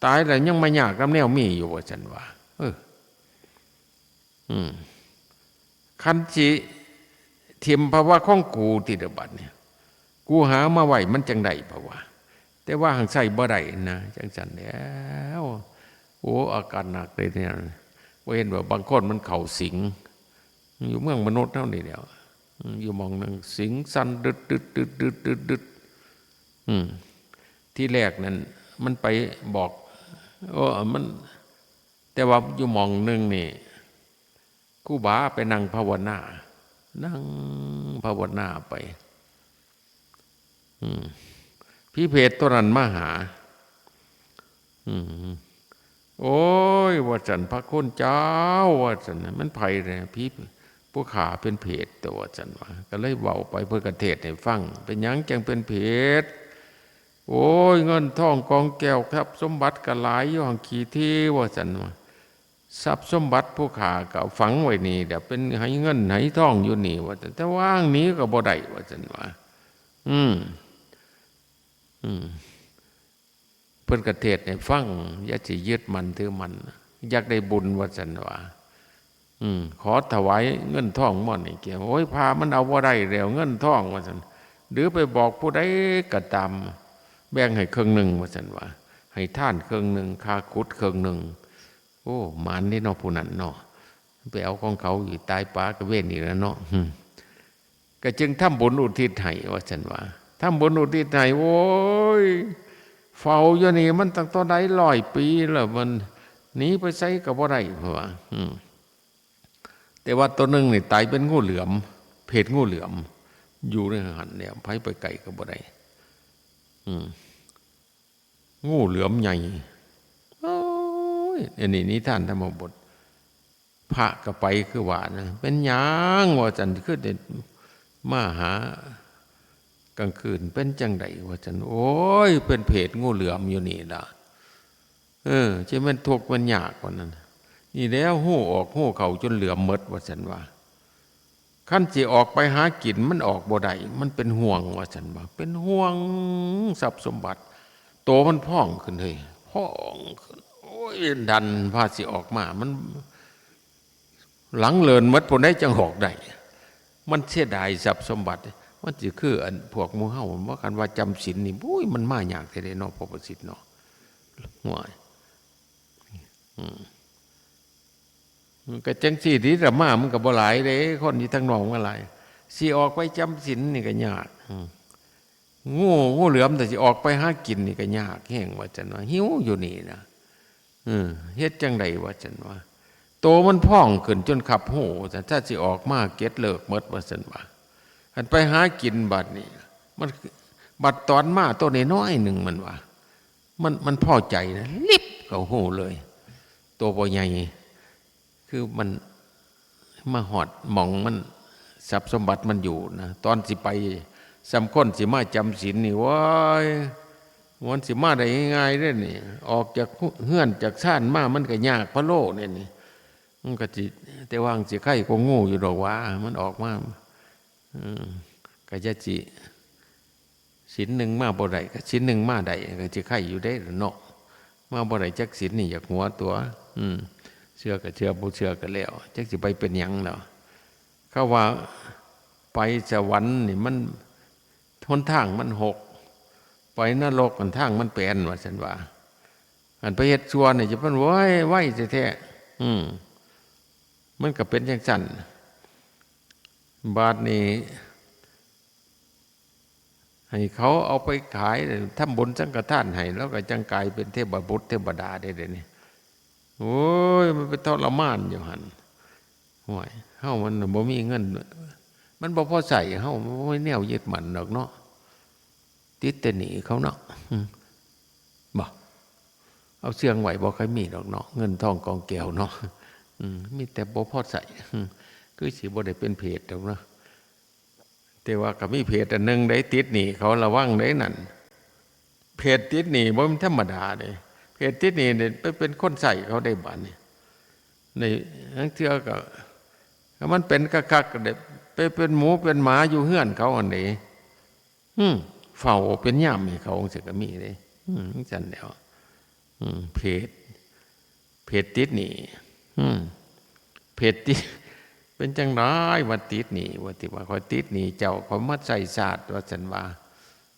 ตายแล้วยังมายากนำแนวมีอยู่ ว่าซั่นว่า เออ อืม คันสิถิ่มภาวะของกูติเด้อบัดนี้ กูหามาไว้มันจั่งได้ภาวะ แต่ว่าหั้นใช้บ่ได้นะ จั่งซั้นแหล้ว โอ้ อาการหนักเลยเนี่ย บ่เห็นว่าบางคนมันเข้าสิง อยู่เมืองมนุษย์เฮานี่แหล้ว อืม อยู่หม่องหนึ่งสิงสั่นดึดดึดดึดดึดดึดดึด อืม ทีแรกนั่นมันไปบอก โอ้ มัน แต่ว่าอยู่หม่องหนึ่งนี่ ครูบาไปนั่งภาวนา นั่งภาวนาไป อืม ผีเปรตตัวนั้นมาหา อืม โอ้ย ว่าซั่น พระคุณเจ้า ว่าซั่น มันไผเนี่ย ผีผู้ข้าเป็นเปรตตัว ว่าซั่นว่า ก็เลยเว้าไป เพิ่นก็เทศน์ให้ฟัง เป็นหยังจั่งเป็นเปรต โอ้ย เงินทองกองแก้วทรัพย์สมบัติก็หลายอยู่หั่นขี้ที ว่าซั่นว่า ทรัพย์สมบัติผู้ข้าก็เอาฝังไว้นี่ เดี๋ยวเป็นไหเงินไหทองอยู่นี่ ว่าซั่น แต่ว่าหนีก็บ่ได้ ว่าซั่นว่า อืม อืม เพิ่นก็เทศน์ให้ฟัง อย่าสิยึดมั่นถือมั่น อยากได้บุญ ว่าซั่นว่า อืม ขอถวายเงินทองหม้อนี่แก่ โอ้ย พระมันเอาบ่ได้แล้ว เงินทอง ว่าซั่น หรือไปบอกผู้ใดก็ตาม แบ่งให้ครึ่งหนึ่ง ว่าซั่นว่า ให้ทานครึ่งหนึ่ง ค่าขุดครึ่งหนึ่ง โอ้ หมานเด้เนาะ ผู้นั้นเนาะ ไปเอาของเขาอีก ตายป๋าก็เวรอีกแล้วเนาะ อืม ก็จึงทำบุญอุทิศให้ ว่าซั่นว่า ทำบุญอุทิศให้ โอ้ย เฝ้าอยู่นี่มันตั้งแต่ใดร้อยปีแล้ว มันหนีไปไสก็บ่ได้ เพราะว่า อืม แต่ว่าตัวหนึ่งนี่ตายเป็นงูเหลือม เปรตงูเหลือม อยู่ในหั้นเนี่ย ไผไปไกลก็บ่ได้ อืม งูเหลือมใหญ่ โอ้ย อันนี้นิทานธรรมบท พระก็ไปคือว่านะ เป็นหยัง ว่าซั่น คือได้มาหา กลางคืน เป็นจั่งใด ว่าซั่น โอ้ย เป็นเปรตงูเหลือมอยู่นี่ล่ะ เออ จะแม่นทุกข์แม่นยากกว่านั้น นี่แล้วฮู้ออกฮู้เข้าจนเหลือมหมด ว่าซั่นว่า คันสิออกไปหากินมันออกบ่ได้ มันเป็นห่วง ว่าซั่นว่า เป็นห่วงทรัพย์สมบัติ โตมันพองขึ้นเฮ้ย พองขึ้น โอ้ย ดันพาสิออกมา มัน หลังเลินหมดพู้นใดจั่งออกได้ มันเสียดายทรัพย์สมบัติ มันสิคืออันพวกหมู่เฮา ว่ากันว่าจำศีลนี่ บุ้ย มันมายากแท้เด้เนาะ พระประสิทธิ์เนาะ ห่วย อืม มันก็จั่งซี้ติ อาตมามันก็บ่หลายเด้ คนอยู่ทางนอกมาหลาย สิออกไปจำศีลนี่ก็ยาก อืม งู งูเหลือมแต่สิออกไปหากินนี่ก็ยากแฮง ว่าซั่นว่า หิวอยู่นี่นะ เออ เฮ็ดจั่งใด ว่าซั่นว่า โตมันพองขึ้นจนคับฮู้ ว่าซั่น ถ้าสิออกมาเก็ดเลิกหมด ว่าซั่นว่า คันไปหากินบัดนี้ มัน บัดตอนมาโตน้อยๆหนึ่งมันว่า มัน มันพอใจนะ ลิบเข้าฮูเลย โตบ่ใหญ่ คือมันมาฮอดหม่องมัน ทรัพย์สมบัติมันอยู่นะ ตอนสิไป ส่ำคนสิมาจำศีลนี่ โอ้ย มันสิมาได้ง่ายๆเด้นี่ ออกจากเฮือนจากซานมา มันก็ยากพะโล้เนี่ยนี่ มันก็สิ แต่ว่ามันสิไคกว่างูอยู่ดอกหว่า มันออกมา อืม ก็จะสิ ศีลหนึ่งมาบ่ได้ ก็ศีลหนึ่งมาได้ ก็สิไคอยู่เด้ล่ะเนาะ มาบ่ได้จักศีลนี่อยากหัวตั๋ว อืม เชื่อก็เชื่อ บ่เชื่อก็แล้ว จักสิไปเป็นหยังแล้ว เขาว่าไปสวรรค์นี่มัน หนทางมันหก ไปนรกหั้นทางมันแปน ว่าซั่นว่า อันไปเฮ็ดชั่วนี่จะเป็นไว้ไว้แท้ๆ อืม มันก็เป็นจังซั่น บาดนี้ ให้เขาเอาไปขาย ทำบุญสังฆทานให้ แล้วก็จังกลายเป็นเทพบุตรเทวดาได้เดี๋ยวนี้ โอ้ย มันไปทรมานอยู่หั่น โอ้ย เฮามันบ่มีเงิน มันบ่พอใช้ เฮาบ่มีแนวยึดมั่นดอกเนาะ ติดแต่หนี้เขาเนาะ อืม บ่ เอาเสื่องไว้บ่ค่อยมีดอกเนาะ เงินทองกองแก้วเนาะ อืม มีแต่บ่พอใช้ อืม คือสิบ่ได้เป็นเปรตดอกเนาะ แต่ว่าก็มีเปรตอันหนึ่งได้ติดหนี้เขา ระวังได้นั่น เปรตติดหนี้บ่แม่นธรรมดาเด้ เปรตติดหนี้เนี่ยไปเป็นคนใช้เขาได้บาดนี้ ในลางเทื่อก็ ถ้ามันเป็นคักๆ ก็ได้ไปเป็นหมูเป็นหมาอยู่เฮือนเขาอันนี้ อืม เฝ้าเป็นยามให้เขาจั่งซี้ก็มีเด้ อืม จั่งซั่นแหล้ว อืม เปรต เปรตติดหนี้ อืม เปรตติด เป็นจั่งใดว่าติดหนี้ ว่าติว่าข้อยติดหนี้เจ้า ข้อยมาใช้ชาติ ว่าซั่นว่า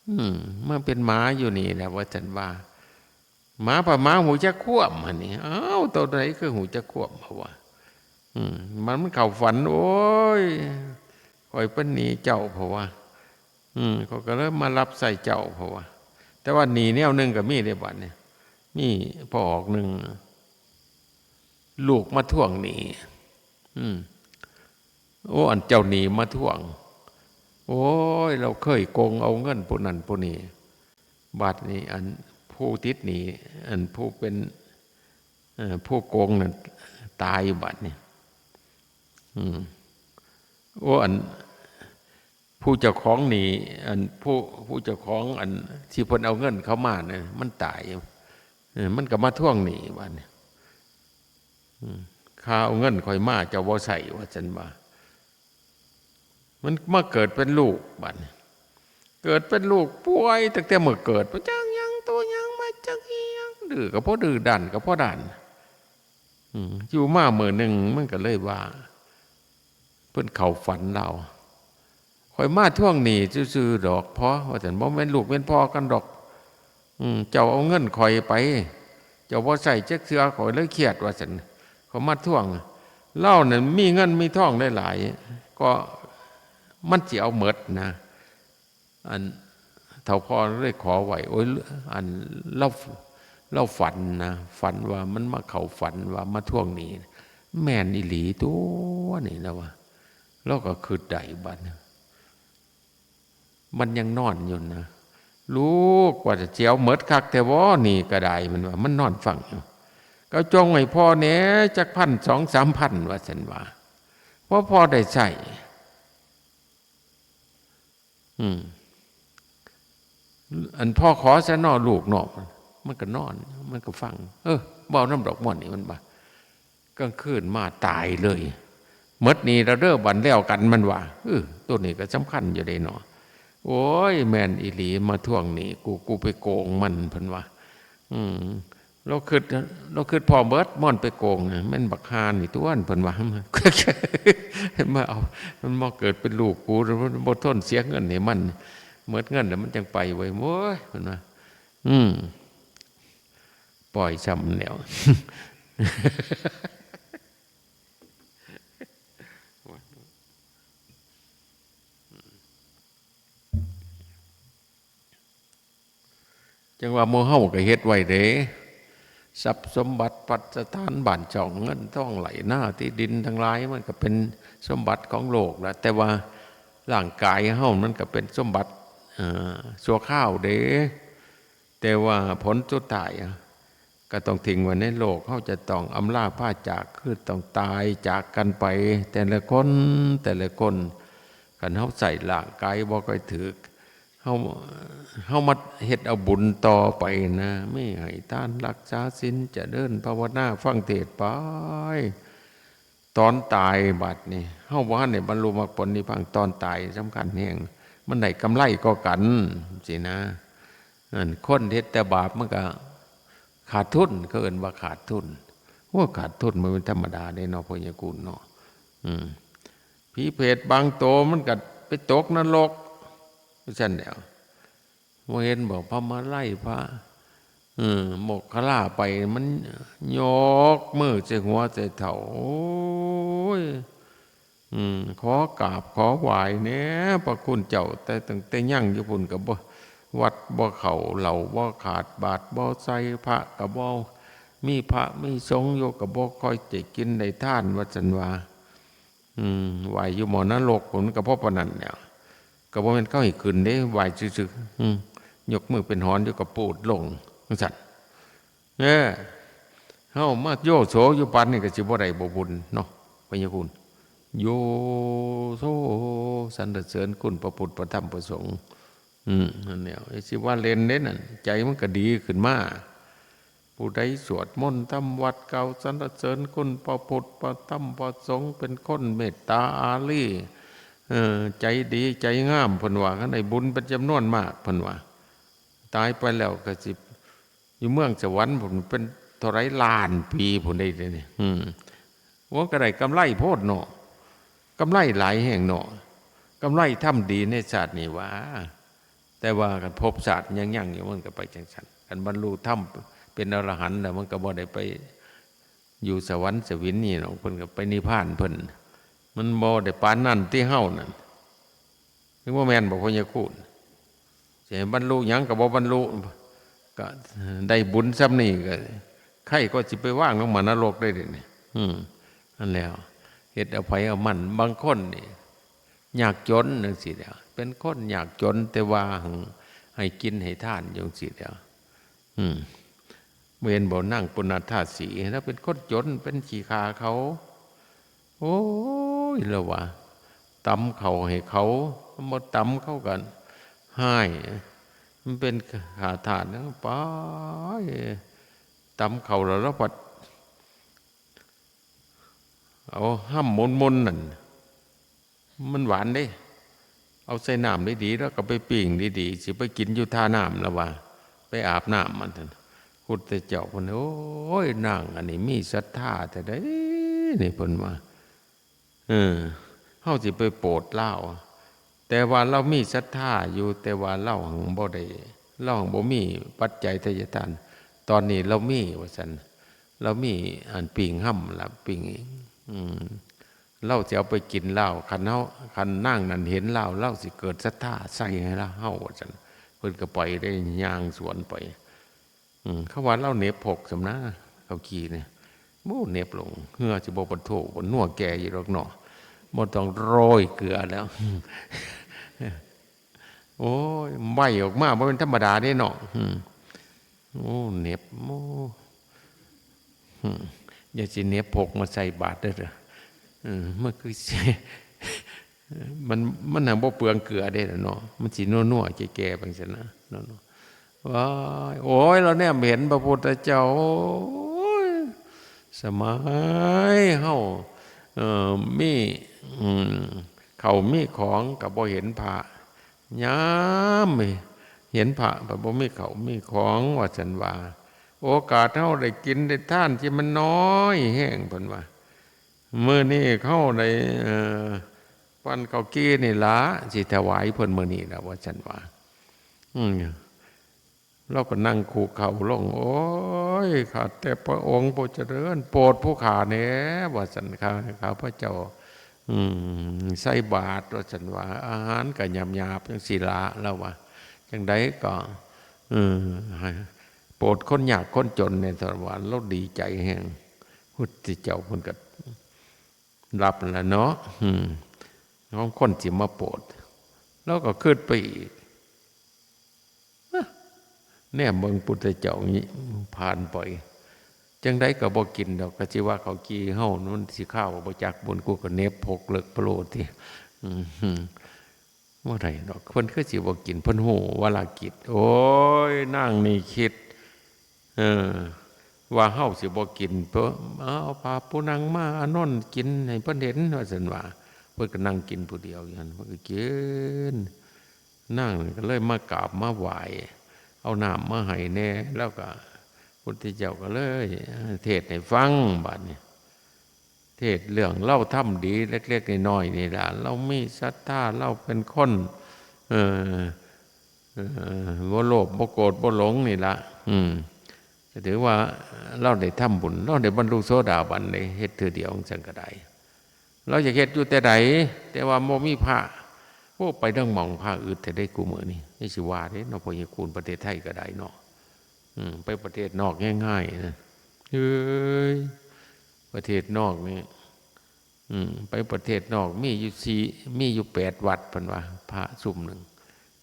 อืม มาเป็นหมาอยู่นี่แหละ ว่าซั่นว่า หมาพะหมาฮู้จักความหั่นนี่ อ้าว ตัวใดคือฮู้จักความ เพราะว่า อืม มัน มันเข้าฝัน โอ้ย ข้อยเป็นหนี้เจ้า เพราะว่า อืม ข้อยก็เลยมารับใช้เจ้า เพราะว่า แต่ว่าหนี้แนวหนึ่งก็มีเด้บัดนี้ มีพอออกหนึ่ง ลูกมาทวงหนี้ อืม โอ้ อันเจ้าหนี้มาทวง โอ้ย เราเคยโกงเอาเงินผู้นั้นผู้นี้ บัดนี้อันผู้ติดหนี้ อันผู้เป็น เอ่อ ผู้โกงนั่นตายบัดนี้ อืม โอ้ อันผู้เจ้าของหนี้ อันผู้ ผู้เจ้าของอันที่เพิ่นเอาเงินเขามาเนี่ย มันตาย เออ มันก็มาทวงหนี้บัดนี้ อืม ข้าเอาเงินข้อยมา เจ้าบ่ใช้ ว่าซั่นว่า มันมาเกิดเป็นลูกบัดนี้ เกิดเป็นลูกป่วยตั้งแต่เมื่อเกิด บ่จักหยัง ตัวหยัง บ่จักอิหยัง ดื้อก็บ่ดื้อ ด้านก็บ่ด้าน อืม อยู่มามื้อหนึ่งมันก็เลยว่า เพิ่นเข้าฝันลาว ข้อยมาทวงหนี้ซื่อๆดอก พ่อ ว่าซั่น บ่แม่นลูกแม่นพ่อกันดอก อืม เจ้าเอาเงินข้อยไป เจ้าบ่ใช้จักเทื่อ ข้อยเลยเครียด ว่าซั่น ข้อยมาทวง ลาวนั่นมีเงินมีทองหลายๆ ก็มันสิเอาหมดนะ อันเฒ่าพ่อเลยขอไว้ โอ้ย อันลาว ลาวฝันนะ ฝันว่ามันมาเข้าฝันว่ามาทวงหนี้ แม่นอีหลีตั๊วนี่ ลาวว่า ลาวก็คิดได้บัดนี้ มันยังนอนอยู่นะ ลูก ว่าจะสิเอาหมดคักแท้บ่ หนี้ก็ได้ มันว่า มันนอนฟังอยู่ ก็จงให้พ่อแหน่ จักพัน สองสามพัน ว่าซั่นว่า เพราะพ่อได้ใช้ อืม อันพ่อขอซะเนาะลูกเนาะ มันก็นอน มันก็ฟัง เออ เว้านำดอกม่วนนี่ มันว่า กลางคืนมาตายเลย หมดหนี้แล้วเด้อ บัดแล้วกัน มันว่า เออ ตัวนี้ก็สำคัญอยู่เด้เนาะ โอ้ย แม่นอีหลี มาทวงหนี้กู กูไปโกงมัน เพิ่นว่า อืม ลาวคิด ลาวคิดพ่อเบิด ม่วนไปโกงน่ะ แม่นบักห่านี่ตั๊ว เพิ่นว่า มาเอา มันมาเกิดเป็นลูกกู มันบ่ทนเสียเงินให้มัน หมดเงินแล้วมันจังไปเว้ย โอ้ย เพิ่นว่า อืม ปล่อยซ้ำแล้ว จั่งว่าหมู่เฮาก็เฮ็ดไว้เด้ ทรัพย์สมบัติพัสถานบ้านช่อง เงินทองไร่นาที่ดินทั้งหลาย มันก็เป็นสมบัติของโลกแหละ แต่ว่าร่างกายเฮามันก็เป็นสมบัติ เอ่อ ชั่วคราวเด้ แต่ว่าผลสุดท้ายอะ ก็ต้องทิ้งไว้ในโลก เฮาจะต้องอำลาพรากจาก คือต้องตายจากกันไป แต่ละคน แต่ละคน คันเฮาใช้ร่างกายบ่ค่อยถูก เฮา เฮามาเฮ็ดเอาบุญต่อไปนะ มีให้ทานรักษาศีล เจริญภาวนา ฟังเทศน์ไป ตอนตายบัดนี้ เฮาบ่ทันได้บรรลุมรรคผลนิพพาน ตอนตายสำคัญแฮง มันได้กำไรกว่ากัน ซี้นะ นั่น คนเฮ็ดแต่บาปมันก็ขาดทุน เขาเอิ้นว่าขาดทุน โอ้ ขาดทุนมันเป็นธรรมดาเด้เนาะ พ่อใหญ่กูลเนาะ อืม ผีเปรตบางโตมันก็ไปตกนรก ซั่นแหล้ว บ่เห็นบ่ พระมาลัย พระ เออ โมคคัลลาไป มันยกมือใส่หัวใส่เท้า โอ้ย อืม ขอกราบขอไหว้แหน่ พระคุณเจ้า แต่ตั้งแต่ยังอยู่พุ้นก็บ่ วัดบ่เข้า เหล้าบ่ขาด บาตรบ่ใส่ พระก็บ่ มีพระมีสงฆ์อยู่ก็บ่ค่อยได้กินได้ทาน ว่าซั่นว่า อืม ไหว้อยู่หม้องนรกพุ้น ก็เพราะปานนั้นแหละ ก็บ่แม่นเขาให้ขึ้นเด้ ไหว้ซื่อๆ อืม ยกมือเป็นหอนอยู่ก็ปูดลง จั่งซั้น เออ เฮามาโยโสอยู่ปานนี้ก็สิบ่ได้บ่บุญเนาะ พญาคุณ โยโส สรรเสริญคุณพระพุทธพระธรรมพระสงฆ์ อืม นั่นแหละ สิว่าเล่นเด้นั่น ใจมันก็ดีขึ้นมา ผู้ใดสวดมนต์ทำวัตรกล่าวสรรเสริญคุณพระพุทธพระธรรมพระสงฆ์ เป็นคนเมตตาอารี เออ ใจดีใจงาม เพิ่นว่า คันได้บุญเป็นจำนวนมาก เพิ่นว่า ตายไปแล้วก็สิ อยู่เมืองสวรรค์พุ้น เป็นเท่าไรล้านปีพุ้นได้เด้นี่ อืม ว่าก็ได้กำไรโพดเนาะ กำไรหลายแฮงเนาะ กำไรทำดีในชาตินี้หว่า แต่ว่าคันภพชาติยังยังอยู่ มันก็ไปจั่งซั้น คันบรรลุธรรมเป็นอรหันต์แล้ว มันก็บ่ได้ไปอยู่สวรรค์สวินนี่หรอก เพิ่นก็ไปนิพพานเพิ่น มันบ่ได้ปานนั้นติ เฮานั่น นึกว่าแม่นบ่ พญาคุณ สิให้บรรลุหยังก็บ่บรรลุ ก็ได้บุญส่ำนี้ก็ ใครก็สิไปว่างลงมานรกได้เด้นี่ อืม นั่นแหล้ว เฮ็ดเอาไผเอามัน บางคนนี่ ยากจนจั่งซี้แหล้ว เป็นคนยากจน แต่ว่าหั่งให้กินให้ทานอยู่จั่งซี้แหล้ว อืม บ่เห็นบ่ นางปุณณาทาสี ลาวเป็นคนจน เป็นขี้ข้าเขา โอ้ย ลาวว่า ตำข้าวให้เขา บ่ตำเขาก็ฮ้าย มันเป็นข้าทาสนะ ไป ตำข้าวแล้ว ลาวพัด เอาห้ำมนๆ นั่น มันหวานเด้ เอาใส่น้ำดีๆ แล้วก็ไปปิ้งดีๆ สิไปกินอยู่ท่าน้ำ ลาวว่า ไปอาบน้ำมันซั่น พุทธเจ้าเพิ่น โอ้ย นางอันนี้มีศรัทธาแท้เด้นี่ เพิ่นว่า เออ เฮาสิไปโปรดลาว แต่ว่าลาวมีศรัทธาอยู่ แต่ว่าลาวหั้งบ่ได้ ลาวหั้งบ่มีปัจจัยทายทาน ตอนนี้ลาวมี ว่าซั่น ลาวมีอันปิ้งห้ำละ ปิ้ง อืม ลาวสิเอาไปกินลาว คันเฮา คันนางนั้นเห็นลาว ลาวสิเกิดศรัทธาใส่ให้ลาว เฮา ว่าซั่น เพิ่นก็ไปได้ ย่างสวนไป อืม เขาว่าลาวเหน็บหกส่ำนะ เขาขี่เนี่ย โอ้ เหน็บหลง เฮือสิบ่ปะโถ บ่นัวแก่อยู่ดอกเนาะ บ่ต้องโรยเกลือแล้ว โอ้ย ใบ้ออกมาบ่แม่นธรรมดาเด้เนาะ อืม โอ้ เหน็บ โอ้ อืม อย่าสิเหน็บหกมาใส่บาตรเด้อ เออ มันคือสิ มัน มันหั้งบ่เปลืองเกลือเด้ล่ะเนาะ มันสินัวๆ แก่ๆ ไปจั่งซี้นะ นัวๆ ว้าย โอ้ย ลาวแนมเห็นพระพุทธเจ้า โอ้ย สมัยเฮา เอ่อ มี อืม ข้าวมีของก็บ่เห็นพระ ยามเห็นพระ บัดบ่มีข้าวมีของ ว่าซั่นว่า โอกาสเฮาได้กินได้ทานที่มันน้อยแฮง เพิ่นว่า มื้อนี้เฮาได้ เอ่อ ปั้นข้าวจี่นี่ล่ะ สิถวายเพิ่นมื้อนี้ล่ะ ว่าซั่นว่า อืม ลาวก็นั่งคุเข่าลง โอ้ย ข้าแต่พระองค์ผู้เจริญ โปรดผู้ข้าแหน่ ว่าซั่น ข้า ข้าพระเจ้า อืม ใส่บาตร ว่าซั่นว่า อาหารก็หยาบๆ จั่งซี้ล่ะ ลาวว่า จั่งใดก็ เออ ให้โปรดคนยากคนจนแหน่ ซั่นว่า ลาวดีใจแฮง พุทธเจ้าเพิ่นก็ รับแล้วเนาะ อืม ของคนสิมาโปรด ลาวก็คิดไปอีก ฮะ แนมเบิ่งพุทธเจ้านี่ผ่านไป จั่งใดก็บ่กินดอก ก็สิว่าข้าวจี่เฮามันสิคาวบ่จักบุญ กูก็เหน็บหกเลิกโพดติ อืม บ่ได้ดอก เพิ่นคือสิบ่กิน เพิ่นฮู้วาระกิจ โอ้ย นางนี่คิด เออ ว่าเฮาสิบ่กิน เพิ่นเอาพาผู้นางมาอานนท์กินให้เพิ่นเห็น ว่าซั่นว่า เพิ่นก็นั่งกินผู้เดียวอยู่หั่น เพิ่นก็กิน นางก็เลยมากราบมาไหว้ เอาน้ำมาให้แหน่ แล้วก็พุทธเจ้าก็เลยเทศน์ให้ฟัง บัดนี้ เทศน์เรื่องลาวทำดีเล็กๆ น้อยๆ นี่ล่ะ ลาวมีศรัทธา ลาวเป็นคน เอ่อ เอ่อ บ่โลภ บ่โกรธ บ่หลงนี่ล่ะ อืม ก็ถือว่าลาวได้ทำบุญ ลาวได้บรรลุโสดาบันเลย เฮ็ดเทื่อเดียวจั่งซั้นก็ได้ ลาวอยากเฮ็ดอยู่แต่ใด แต่ว่าบ่มีพระ โอ้ ไปเทิงหม่องพระอึดแท้เด้ กูมื้อนี้ นี่สิว่าเด้เนาะ พ่อใหญ่คูณ ประเทศไทยก็ได้เนาะ อืม ไปประเทศนอกง่ายๆนะ เฮ้ย ประเทศนอกนี่ อืม ไปประเทศนอก มีอยู่สี่ มีอยู่แปดวัด เพิ่นว่า พระซุมหนึ่ง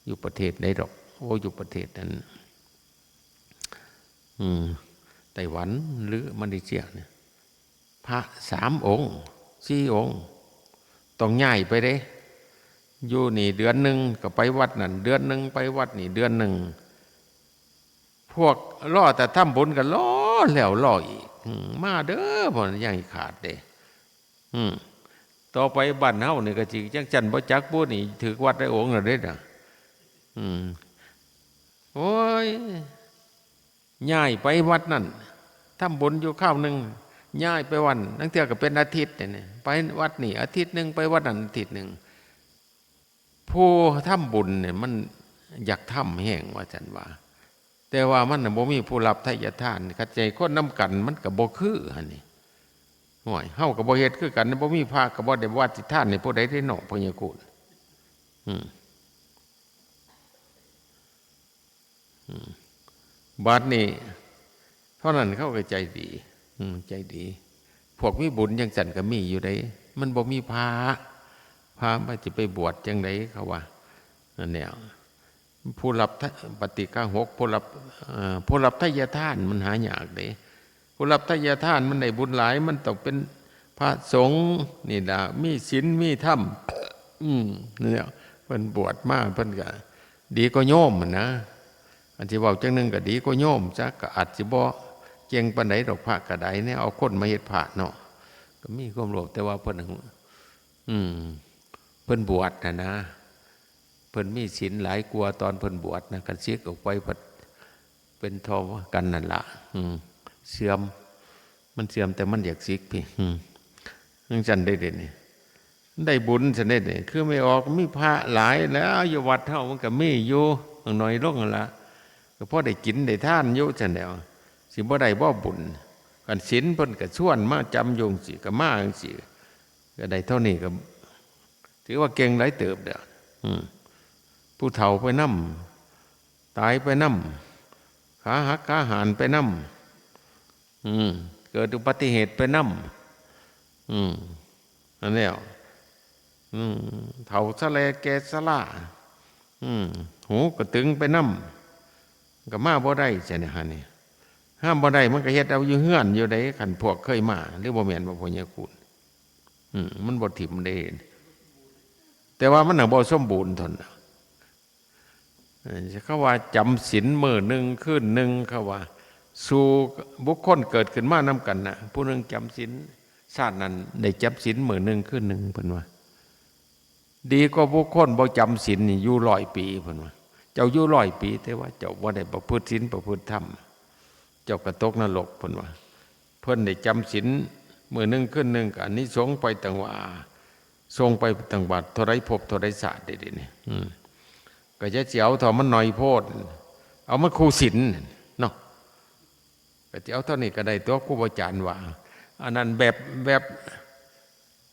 อยู่ประเทศใดดอก โอ้ อยู่ประเทศนั้น อืม ไต้หวันหรือมาเลเซียเนี่ย พระสามองค์ สี่องค์ ต้องย้ายไปเด้ อยู่นี่เดือนหนึ่งก็ไปวัดนั่น เดือนหนึ่งไปวัดนี่ เดือนหนึ่ง พวกรอแต่ทำบุญก็รอแล้วรออีก อืม มาเด้อ บ่ยังขาดเด้ อืม ต่อไปบ้านเฮานี่ก็สิจั่งซั้นบ่จักบุ นี่ถืกวัดได้องค์แล้วเด้น่ะ อืม โอ้ย ย้ายไปวัดนั่น ทำบุญอยู่คราวหนึ่ง ย้ายไปวัน ลางเทื่อก็เป็นอาทิตย์เนี่ย ไปวัดนี่อาทิตย์หนึ่ง ไปวัดนั่นอาทิตย์หนึ่ง ผู้ทำบุญเนี่ยมันอยากทำแฮงว่าซั่นว่า แต่ว่ามันน่ะบ่มีผู้รับไทยทาน คันสิให้คนนำกันมันก็บ่คือหั่นนี่ โอ้ย เฮาก็บ่เฮ็ดคือกัน บ่มีพระก็บ่ได้ว่าสิทานให้ผู้ใดเด้เนาะ พ่อใหญ่คูณ อืม อืม บาดนี้ เท่านั้นเขาก็ใจดี อืม ใจดี พวกมีบุญจั่งซั้นก็มีอยู่เด้ มันบ่มีพระ พระมันสิไปบวชจั่งใดเขาว่า นั่นแหละ ผู้รับทะ-، ปาฏิฆาหก ผู้รับ เอ่อ ผู้รับไทยทานมันหายากเด้ ผู้รับไทยทานมันได้บุญหลาย มันต้องเป็นพระสงฆ์นี่ล่ะ มีศีลมีธรรม อืม เนี่ย เพิ่นบวชมา เพิ่นก็ดีกว่าโยมหั้นนะ อันที่เว้าจั่งหนึ่งก็ดีกว่าโยม จักก็อาจสิบ่เก่งปานใดดอก พระก็ได้เนี่ย เอาคนมาเฮ็ดพระเนาะ ก็มีความโลภ แต่ว่าเพิ่น อืม เพิ่นบวชน่ะนะ เพิ่นมีศีลหลายกว่าตอนเพิ่นบวชนะ คันสึกออกไปพัดเป็นเท่ากันนั่นล่ะ อืม เสื่อม มันเสื่อมแต่มันอยากสึกพี้ อืม จั่งซั้นเด้เดี๋ยวนี้ ได้บุญซั้นเด้นี่ คือไม่ออก มีพระหลายแล้ว อยู่วัดเฮามันก็มีอยู่ น้อยลงหั้นล่ะ ก็พอได้กินได้ทานอยู่ซั้นแหล้ว สิบ่ได้บ่บุญ คันศีลเพิ่นก็ชวนมาจำอยู่จั่งซี้ ก็มาจั่งซี้ ก็ได้เท่านี้ก็ ถือว่าเก่งหลายเติบเด้อ อืม ผู้เฒ่าไปนำ ตายไปนำ ขาหักขาหานไปนำ อืม เกิดอุบัติเหตุไปนำ อืม นั่นแหล้ว อืม เฒ่าชะแลแก่ชะลา อืม หูก็ตึงไปนำ ก็มาบ่ได้ จั่งซี้หั่นนี่ ห้ามบ่ได้ มันก็เฮ็ดเอาอยู่เฮือนอยู่เด้ คันพวกเคยมา หรือบ่แม่นบ่ พ่อใหญ่คูณ อืม มันบ่ถิ่มเด้ แต่ว่ามันน่ะบ่สมบูรณ์เท่านั้น เออ เขาว่าจำศีลมื้อหนึ่งคืนหนึ่ง เขาว่า สู่บุคคลเกิดขึ้นมานำกันน่ะ ผู้หนึ่งจำศีล ชาตินั้นได้จำศีลมื้อหนึ่งคืนหนึ่ง เพิ่นว่า ดีกว่าบุคคลบ่จำศีลนี่อยู่ร้อยปี เพิ่นว่า เจ้าอยู่ร้อยปี แต่ว่าเจ้าบ่ได้ประพฤติศีลประพฤติธรรม เจ้าก็ตกนรก เพิ่นว่า เพิ่นได้จำศีลมื้อหนึ่งคืนหนึ่ง ก็อานิสงส์ไปตั้งว่า ส่งไปตั้งว่าเท่าไรภพเท่าไรชาติเด้ เดี๋ยวนี้ อืม ก็จะสิเอาเท่ามันน้อยโพด เอามันคู่ศีลเนาะ ก็สิเอาเท่านี้ก็ได้ตัว ครูบาอาจารย์ว่า อันนั้นแบบ แบบ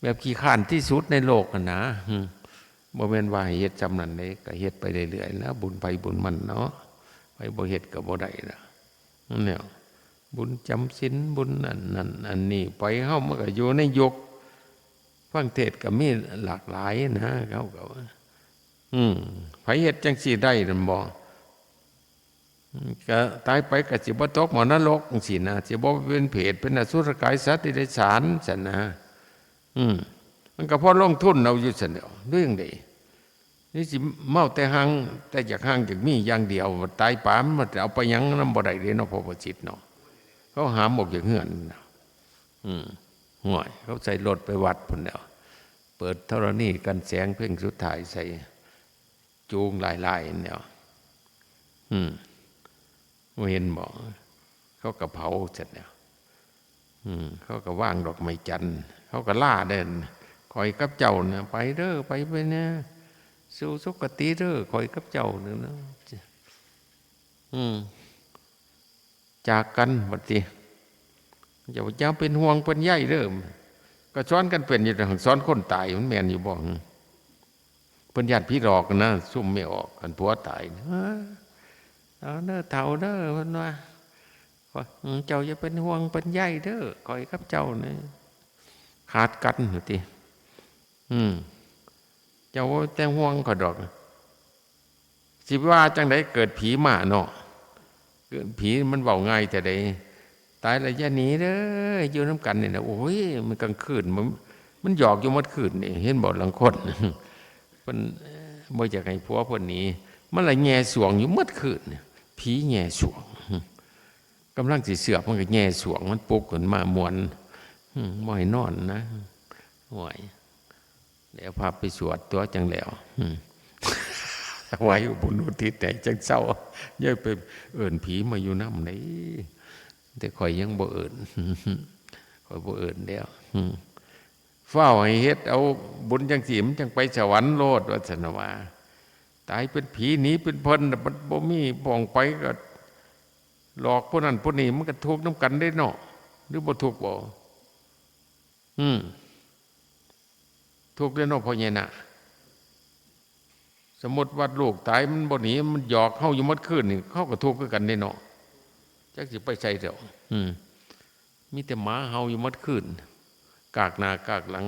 แบบขี้คร้านที่สุดในโลกหั้นนะ อืม บ่แม่นว่าให้เฮ็ดส่ำนั้นเด้ ก็เฮ็ดไปเรื่อยๆนะ บุญไผบุญมันเนาะ ไผบ่เฮ็ดก็บ่ได้นะ นั่นแหละ บุญจำศีล บุญอันนั้นอันนี้ไป เฮามันก็อยู่ในยุคฟังเทศน์ก็มีหลากหลายนะ เขาก็ว่า อืม ไผเฮ็ดจั่งซี้ได้นั่นบ่ อืม ก็ตายไปก็สิบ่ตกหม้องนรกจั่งซี้นะ สิบ่เป็นเปรต เป็นอสุรกาย สัตว์เดรัจฉานซั้นนะ อืม มันก็พอลงทุนเอาอยู่ซั้นแหล้ว หรือจั่งใด นี่สิเมาแต่ฮัง แต่อยากฮังอยากมีอย่างเดียว ตายป๋ามันเอาไปหยังนำบ่ได้เด้เนาะ พระประสิทธิ์เนาะ เขาหามออกจากเฮือน อืม ห้วย เขาใส่รถไปวัดพุ้นแหล้ว เปิดธรณีกันแสงเพลงสุดท้ายใส่ จูงหลายๆแหล้ว อืม บ่เห็นบ่ เขาก็เผาซั้นแหล้ว อืม เขาก็วางดอกไม้จันทร์ เขาก็ลาเด้อ ข้อยกับเจ้าน่ะ ไปเด้อ ไป ไปนะ สู่สุคติเด้อ ข้อยกับเจ้านี่นะ อืม จากกันบัดนี้ อย่า อย่าเป็นห่วงเป็นใยเด้อ ก็สอนกันเป็นอยู่ แต่สอนคนตายมันแม่นอยู่บ่ เพิ่นย้านผีหลอกนะ ซุ่มไม่ออก คันผัวตายนะ เอาเด้อเฒ่าเด้อ เพิ่นว่า เจ้าอย่าเป็นห่วงเป็นใยเด้อ ข้อยกับเจ้านี่ขาดกันอยู่ติ อืม เจ้าแต่ห่วงข้อยดอก สิว่าจังได๋ เกิดผีมาเนาะ เกิดผีมันเว้าง่ายแต่ใด๋ ตายแล้วอย่าหนีเด้อ อยู่นำกันนี่นะ โอ้ย มันกลางคืน มัน มันหยอกอยู่หมดคืนนี่ เห็นบ่ ลางคน เพิ่นบ่อยากให้ผัวเพิ่นหนี มันละแย่สวงอยู่หมดคืน ผีแย่สวง กำลังสิเสือก มันก็แย่สวง มันปลุกขึ้นมาม่วน อืม บ่ให้นอนนะ โอ้ย แล้วพาไปสวดตัวจังแล้ว อืม ถวายอุปนุทิศให้จังเซา อย่าไปเอิ้นผีมาอยู่นำเด้ แต่ข้อยยังบ่เอิ้น ข้อยบ่เอิ้นแล้ว อืม ฟ้าวให้เฮ็ดเอาบุญจังซี่ มันจังไปสวรรค์โลด ว่าซั่นว่า ตายเป็นผีหนีเป็นเพิ่นน่ะ มันบ่มีหม่องไป ก็หลอกผู้นั้นผู้นี้ มันก็ทุกข์นำกันเด้เนาะ หรือบ่ทุกข์บ่ อืม ทุกข์เด้เนาะ พ่อใหญ่นะ สมมุติว่าลูกตายมันบ่หนี มันหยอกเฮาอยู่หมดคืนนี่ เฮาก็ทุกข์คือกันเด้เนาะ จักสิไปไสแล้ว อืม มีแต่หมาเห่าอยู่หมดคืน กากหน้ากากหลัง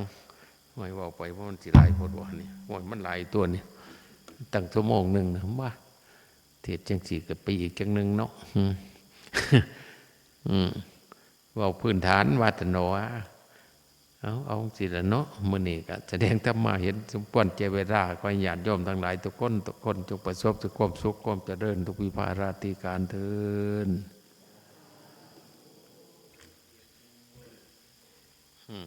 โอ้ย เว้าไปว่ามันสิหลายโพดบ่นี่ โอ้ย มันหลายตัวนี่ ตั้งชั่วโมงหนึ่งนะ ว่า เทศน์จังซี่ก็ไปอีกจังหนึ่งเนาะ อืม อืม เว้าพื้นฐานว่าแต่หนอ เอา เอาจังซี่ล่ะเนาะ มื้อนี้ก็แสดงธรรมะเห็นสมควรแก่เวลา ขอให้ญาติโยมทั้งหลายทุกคน ทุกคนจงประสบแต่ความสุข ความเจริญ ทุกวิภาราตรีการเทอญ อืม